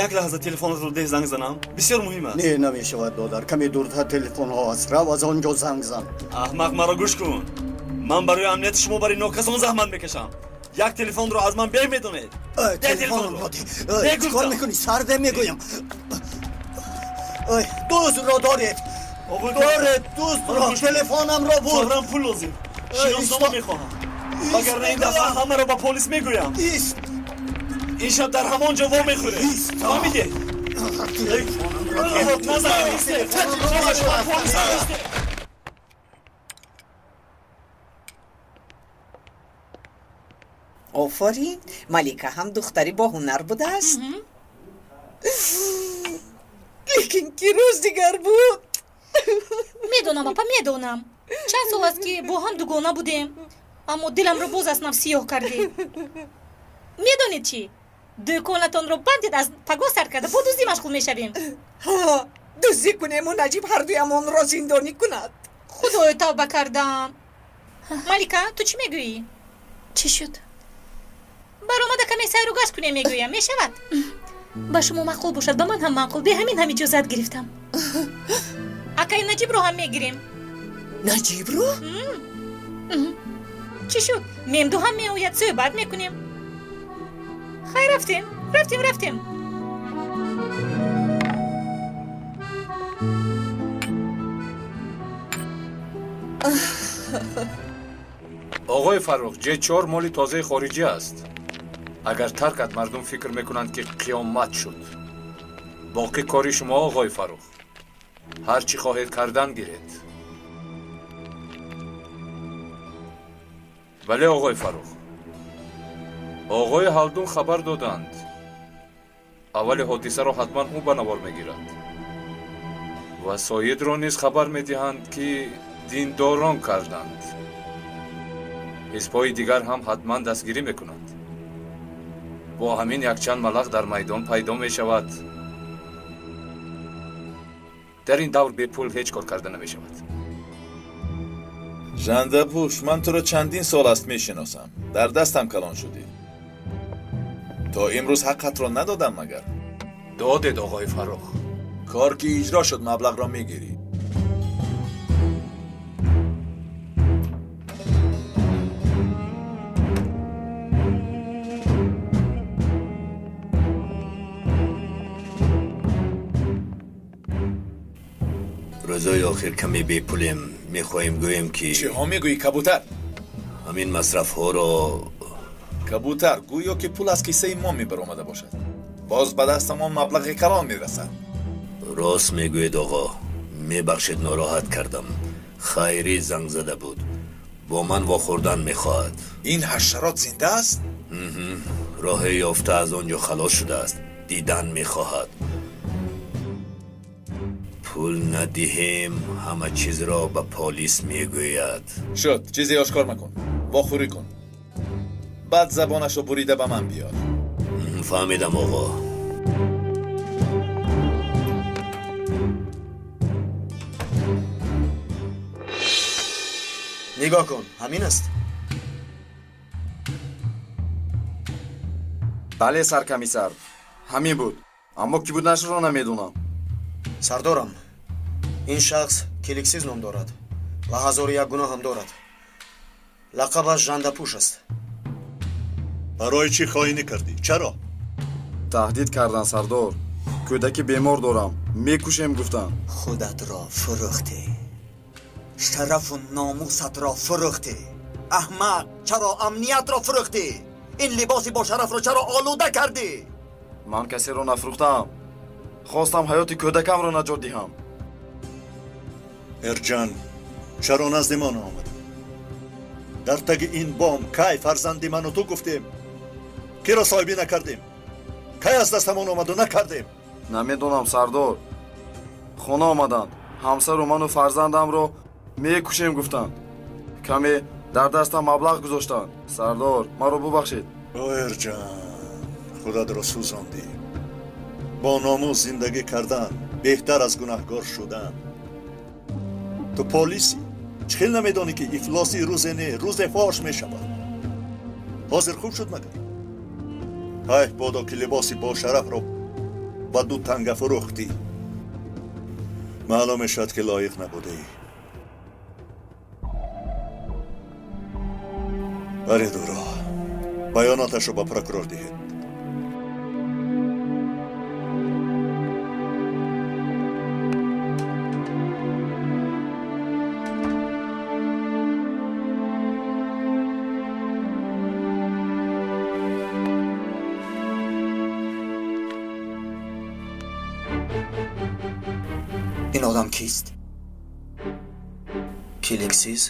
S1: як лаҳза телефонатро деҳ, занг занам. Бисёр муҳим аст.
S3: Не, намешавад, додар. Каме дуртар телефонҳо аст. Рав, аз он ҷо занг зан.
S1: Аҳмақ, маро гӯш кун. Ман барои амнияти шумо барои нокасон заҳмат мекашам. Як телефонро аз ман беҳ медонед.
S3: Телефонро деҳ. Чӣ кор мекунӣ? Сарде мегӯям. Дузро доред. Доред дуздро. Телефонамро бурд.
S1: Фавран пул лозим. Шиноснома мехоҳам. Вагарна ин дафъа ҳамаро ба полис мегӯям. Ин шаб дар ҳамон ҷо вомехӯрем. Фаҳмидед?
S20: Офарин, Малика ҳам духтари боҳунар будааст. Лекин Кироз дигар буд.
S21: Медонам, апа, медонам. Чанд сол аст, ки бо ҳам дугона будем, аммо диламро боз аз нав сиёҳ кардед. Медонед чӣ? Дӯконатонро бандед, аз пагоҳ сар карда бо дуздӣ машғул мешавем.
S20: Ҳа, дуздӣ кунему Наҷиб ҳардуямонро зиндонӣ кунад.
S21: Худоё, тавба кардам. Малика, ту чӣ мегӯӣ? Чӣ шуд? Баромада каме сайру гашт кунем, мегӯям, мешавад? Ба шумо маъқул бошад, ба ман ҳам маъқул. Бе ҳамин ҳам иҷозат гирифтам. Акаи Наҷибро ҳам мегирем.
S20: Наҷибро?
S21: Чӣ шуд? Мемду ҳам меояд, суҳбат мекунем. Хайр, рафтем, рафтем, рафтем.
S2: Оғои Фаррух, Ҷ4 моли тозаи хориҷӣ аст. Агар таркат, мардум фикр мекунанд, ки қиёмат шуд. Боқӣ кори шумо, оғои Фаррух. Ҳар чӣ хоҳед кардан гиред. Бале, оғои Фаррух. Оғои Ҳалдун хабар доданд. Аввали ҳодисаро ҳатман ӯ ба навор мегирад. Васоитро низ хабар медиҳанд, ки диндорон карданд. Ҳизбҳои дигар ҳам ҳатман дастгирӣ мекунанд. Бо ҳамин якчанд малах дар майдон пайдо мешавад. Дар ин давр бепул ҳеҷ кор карда намешавад.
S11: Жандапӯш, ман туро чандин сол аст мешиносам. Дар дастам калон шудӣ. То имрӯз ҳаққатро надодам магар?
S2: Додед, оғои Фаррух.
S11: Кор ки иҷро шуд, маблағро мегирӣ.
S7: Рӯзои охир каме бепулем. Мехоҳем гӯем ки
S11: чиҳо мегӯӣ, кабутар?
S7: Ҳамин масрафҳоро.
S11: Кабутар, гӯё ки пул аз киссаи мо мебаромада бошад. Боз ба дастамон маблағи калон мерасад.
S7: Рост мегӯед, оғо. Мебахшед, нороҳат кардам. Хайрӣ занг зада буд. Бо ман вохӯрдан мехоҳад.
S11: Ин ҳашарот зинда аст?
S7: Роҳе ёфта аз он ҷо халос шудааст. Дидан мехоҳад. Пул надиҳем, ҳама чизро ба полис мегӯяд.
S11: Шуд, чизе ошкор макун. Вохӯрӣ кун. Баъд забонашро бурида ба ман биёр.
S7: Фаҳмидам, оғо.
S8: Нигоҳ кун, ҳамин аст.
S4: Бале, саркомиссар, ҳамин буд. Аммо кӣ буданашро намедонам.
S8: Сардорам, ин шахс Келиксиз ном дорад ва 1001 гуноҳ ҳам дорад. Лақабаш Жандапӯш аст.
S6: Барои чӣ хоинӣ кардӣ? Чаро?
S4: Таҳдид кардан, сардор. Кӯдаки бемор дорам, мекушем гуфтанд.
S12: Худатро фурӯхтӣ. Шарафу номусатро фурӯхтӣ. Аҳмақ, чаро амниятро фурӯхтӣ? Ин либоси бошарафро чаро олуда кардӣ?
S4: Ман касеро нафурӯхтаам. Хостам ҳаёти кӯдакамро наҷот диҳам.
S6: Эрҷан, чаро назди мо наомадӣ? Дар таги ин бом кай фарзанди ману ту гуфтем? Киро соҳибӣ накардем? Кай аз дастамон омаду накардем?
S4: Намедонам, сардор. Хона омаданд. Ҳамсару ману фарзандамро мекушем гуфтанд. Каме дар дастам маблағ гузоштанд. Сардор, маро бубахшед.
S6: О, Эрҷан, худатро сӯзондӣ. Бо номус зиндагӣ кардан беҳтар аз гунаҳгор шудан. Ту полисӣ, чӣ хел намедонӣ ки ифлоси рӯзе не, рӯзе фош мешавад? Ҳозир хуб шуд магар? Ҳайф бодо ки либоси бошарафро ба ду танга фурӯхтӣ. Маълум мешавад ки лоиқ набудаӣ. Баред ӯро, баёноташро ба прокурор диҳед.
S12: Ин одам кист?
S8: Келиксиз?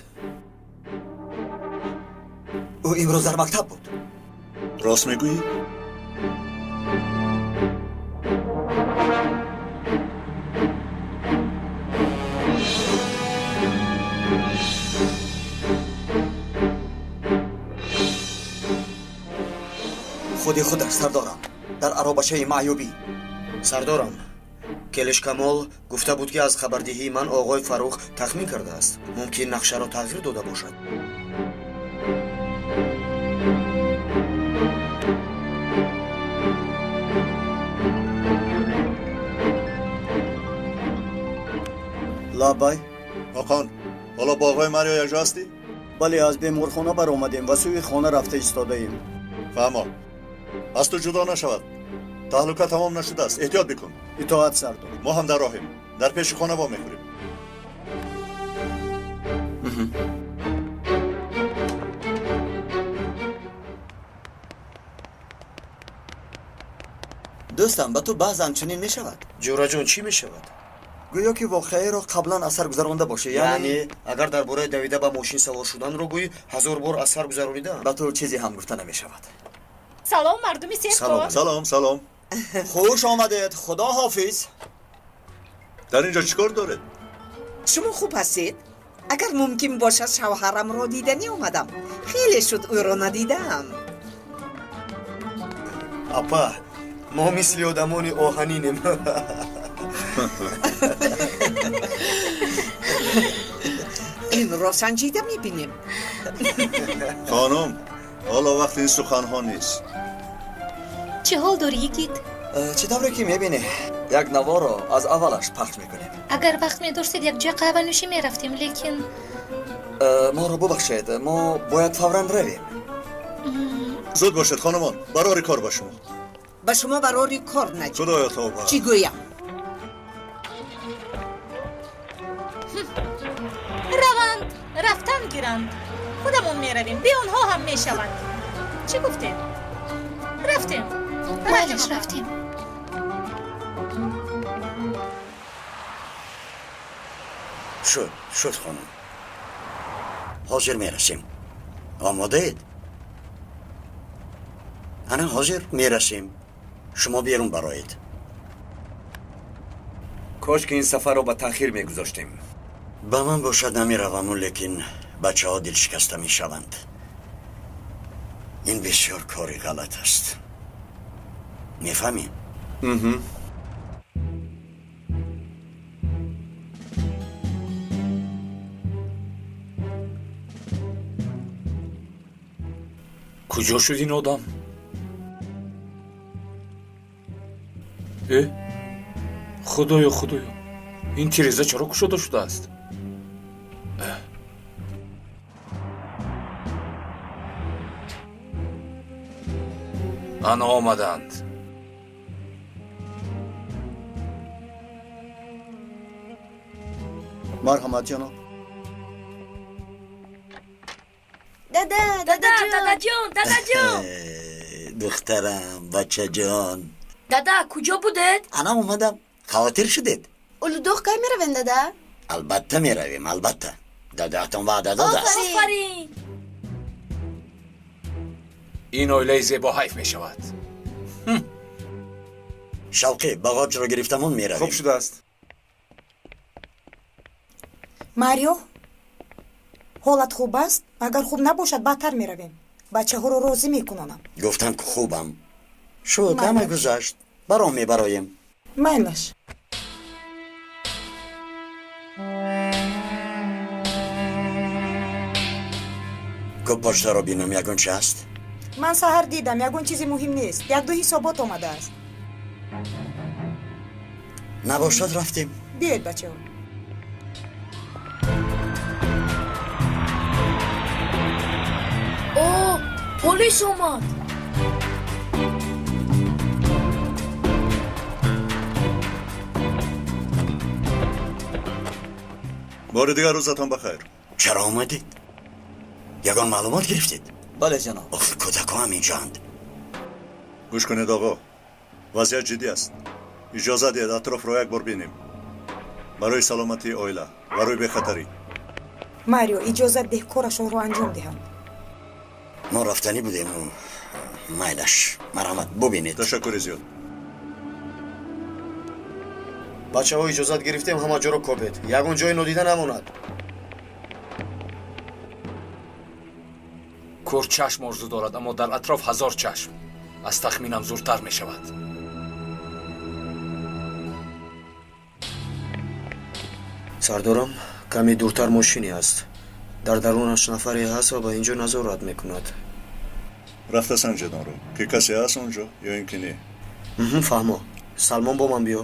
S12: Ӯ имрӯз дар мактаб буд.
S6: Рост мегӯӣ?
S12: Худи худаш, сардорам, дар аробачаи маъюбӣ.
S8: Сардорам, Келиш Камол гуфта буд, ки аз хабардиҳии ман оғои Фаррух тахмин кардааст. Мумкин нақшаро тағйир дода бошад.
S3: Лаббай.
S6: Оқон, ҳоло бо оғои Марио якҷо ҳастӣ?
S3: Бале, аз беморхона баромадем ва сӯи хона рафта истодаем.
S6: Фаҳмо, аз ту ҷудо нашавад. Таҳлука тамом нашудааст, эҳтиёт бикун.
S3: Итоат, сардор.
S6: Мо ҳам дар роҳем. Дар пеши хона вомехӯрем.
S12: Дӯстам, ба ту баъзан чунин мешавад?
S8: Ҷӯраҷон, чӣ мешавад?
S12: Гӯё ки воқеаеро қаблан аз сар гузаронда бошӣ.
S8: Яъне агар дар бораи давида ба мошин савор шуданро гӯӣ, 1000 бор аз сар гузаронидаам.
S12: Ба ту чизе ҳам гуфта намешавад.
S21: Салом, мардуми серкор.
S6: Салом, салом.
S12: Хуш омадед. Худо ҳофиз.
S6: Дар ин ҷо чӣ кор доред?
S20: Шумо хуб ҳастед? Агар мумкин бошад, шавҳарамро диданӣ омадам. Хеле шуд ӯро надидаам.
S8: Апа, мо мисли одамони оҳанинем.
S20: Инро санҷида мебинем.
S6: Хонум, ҳоло вақти ин суханҳо нест.
S21: Чӣ ҳол дорӣ, йигит?
S5: Чӣ тавре ки мебинӣ, як наворо аз аввалаш пахш мекунем.
S21: Агар вақт медоштед, якҷоя қаҳванӯшӣ мерафтем, лекин
S5: Моро бубахшед, мо бояд фавран равем.
S6: Зуд бошед, хонумон, барори кор ба шумо.
S20: Ба шумо барори кор, Наҷиб.
S6: Худоё, тавба.
S20: Чӣ гӯям?
S21: Раванд, рафтан гиранд. Худамон меравем, бе онҳо ҳам мешавад. Чӣ гуфтем? Рафтем. Майлиш, рафтем.
S17: Шуд, шуд, хонум. Ҳозир мерасем. Омодаед? Ана ҳозир мерасем. Шумо берун бароед.
S14: Кош ки ин сафарро ба таъхир мегузоштем.
S17: Ба ман бошад, намераваму, лекин бачаҳо дилшикаста мешаванд. Ин бисёр кори ғалат аст. Мефаҳмӣ?
S2: Куҷо шуд ин одам? Э, худоё, худоё, ин тиреза чаро кушода шудааст? Ана омаданд.
S3: Марҳамат, ҷаноб.
S15: Дада, дадаҷон, дадаҷон.
S17: Духтарам, бачаҷон.
S13: Дада, куҷо будед?
S17: Ана омадам. Хавотир шудед?
S15: Улудоғ кай меравем, дада?
S17: Албатта меравем, албатта. Дадаатон ваъда додааст.
S13: Офарин!
S2: Ин оилаи зебо ҳайф мешавад.
S17: Шавқӣ, бағоҷро гирифтамон меравем.
S11: Хуб шудааст.
S19: Марио, ҳолат хуб аст? Агар хуб набошад, баъдтар меравем. Бачаҳоро розӣ мекунонам.
S17: Гуфтам ки хубам. Шуд, ҳама гузашт. Баром мебароем.
S19: Майлаш.
S17: Кӯб почтаро бинам, ягон чи ҳаст?
S19: Ман саҳар дидам, ягон чизи муҳим нест. Якду ҳисобот омадааст.
S17: Набошад, рафтем.
S19: Биёед, бачаҳо.
S13: О, полис омад.
S6: Бори дигар рӯзатон бахайр.
S17: Чаро омадед? Ягон маълумот гирифтед?
S5: Бале, ҷаноб.
S17: Охир кӯдакҳо ҳам инҷоанд.
S6: Гӯш кунед, оғо, вазъият ҷиддӣ аст. Иҷоза диҳед атрофро як бор бинем. Барои саломатии оила, барои бехатарӣ.
S19: Марио, иҷозат деҳ корашонро анҷом диҳанд.
S17: Мо рафтанӣ будему, майлаш, марҳамат, бубинед.
S6: Ташаккури зиёд.
S8: Бачаҳо, иҷозат гирифтем, ҳама ҷоро кобед. Ягон ҷое нодида намонад.
S2: Кӯр чашм орзу дорад, аммо дар атроф ҳазор чашм. Аз тахминам зуртар мешавад.
S8: Сардорам, каме дуртар мошине аст. Дар дарунаш нафаре ҳаст ва ба ин ҷо назорат мекунад.
S6: Рафта санҷед онро, ки касе ҳаст он ҷо ё ин ки не.
S8: Фаҳмо. Салмон, бо ман биё.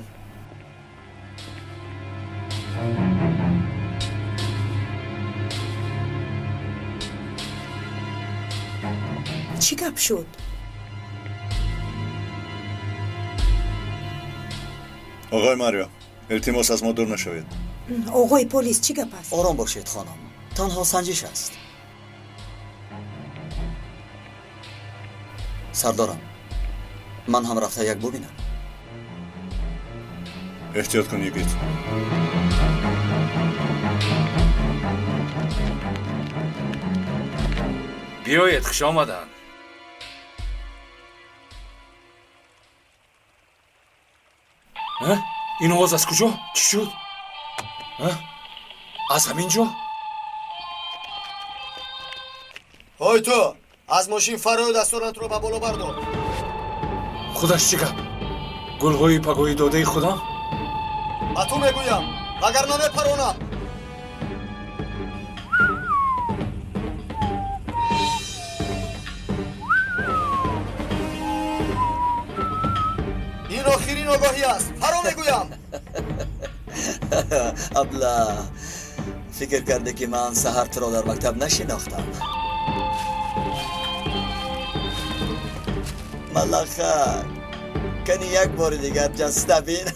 S19: Чӣ гап шуд?
S6: Оғои Марио, илтимос, аз мо дур нашавед.
S19: Оғои полис, чӣ гап аст?
S5: Ором бошед, хонум. Танҳо санҷиш аст. Сардорам, ман ҳам рафта як бубинам.
S6: Эҳтиёт кун, йигит.
S2: Биёед, хуш омаданд. Ин овоз аз куҷо? Чӣ шуд? Аз ҳамин ҷо?
S8: Ҳой ту, аз мошин фарою дастонатро ба боло бардор.
S2: Худаш чӣ гап? Гулҳои пагоҳӣ додаи худам?
S8: Ба ту мегӯям, вагарна мепаронам. Ин охирин огоҳӣ аст, фаро мегӯям.
S5: Абла, фикр кардӣ ки ман саҳар туро дар мактаб нашинохтам? Малахак, кани як бори дигар ҷаста бин.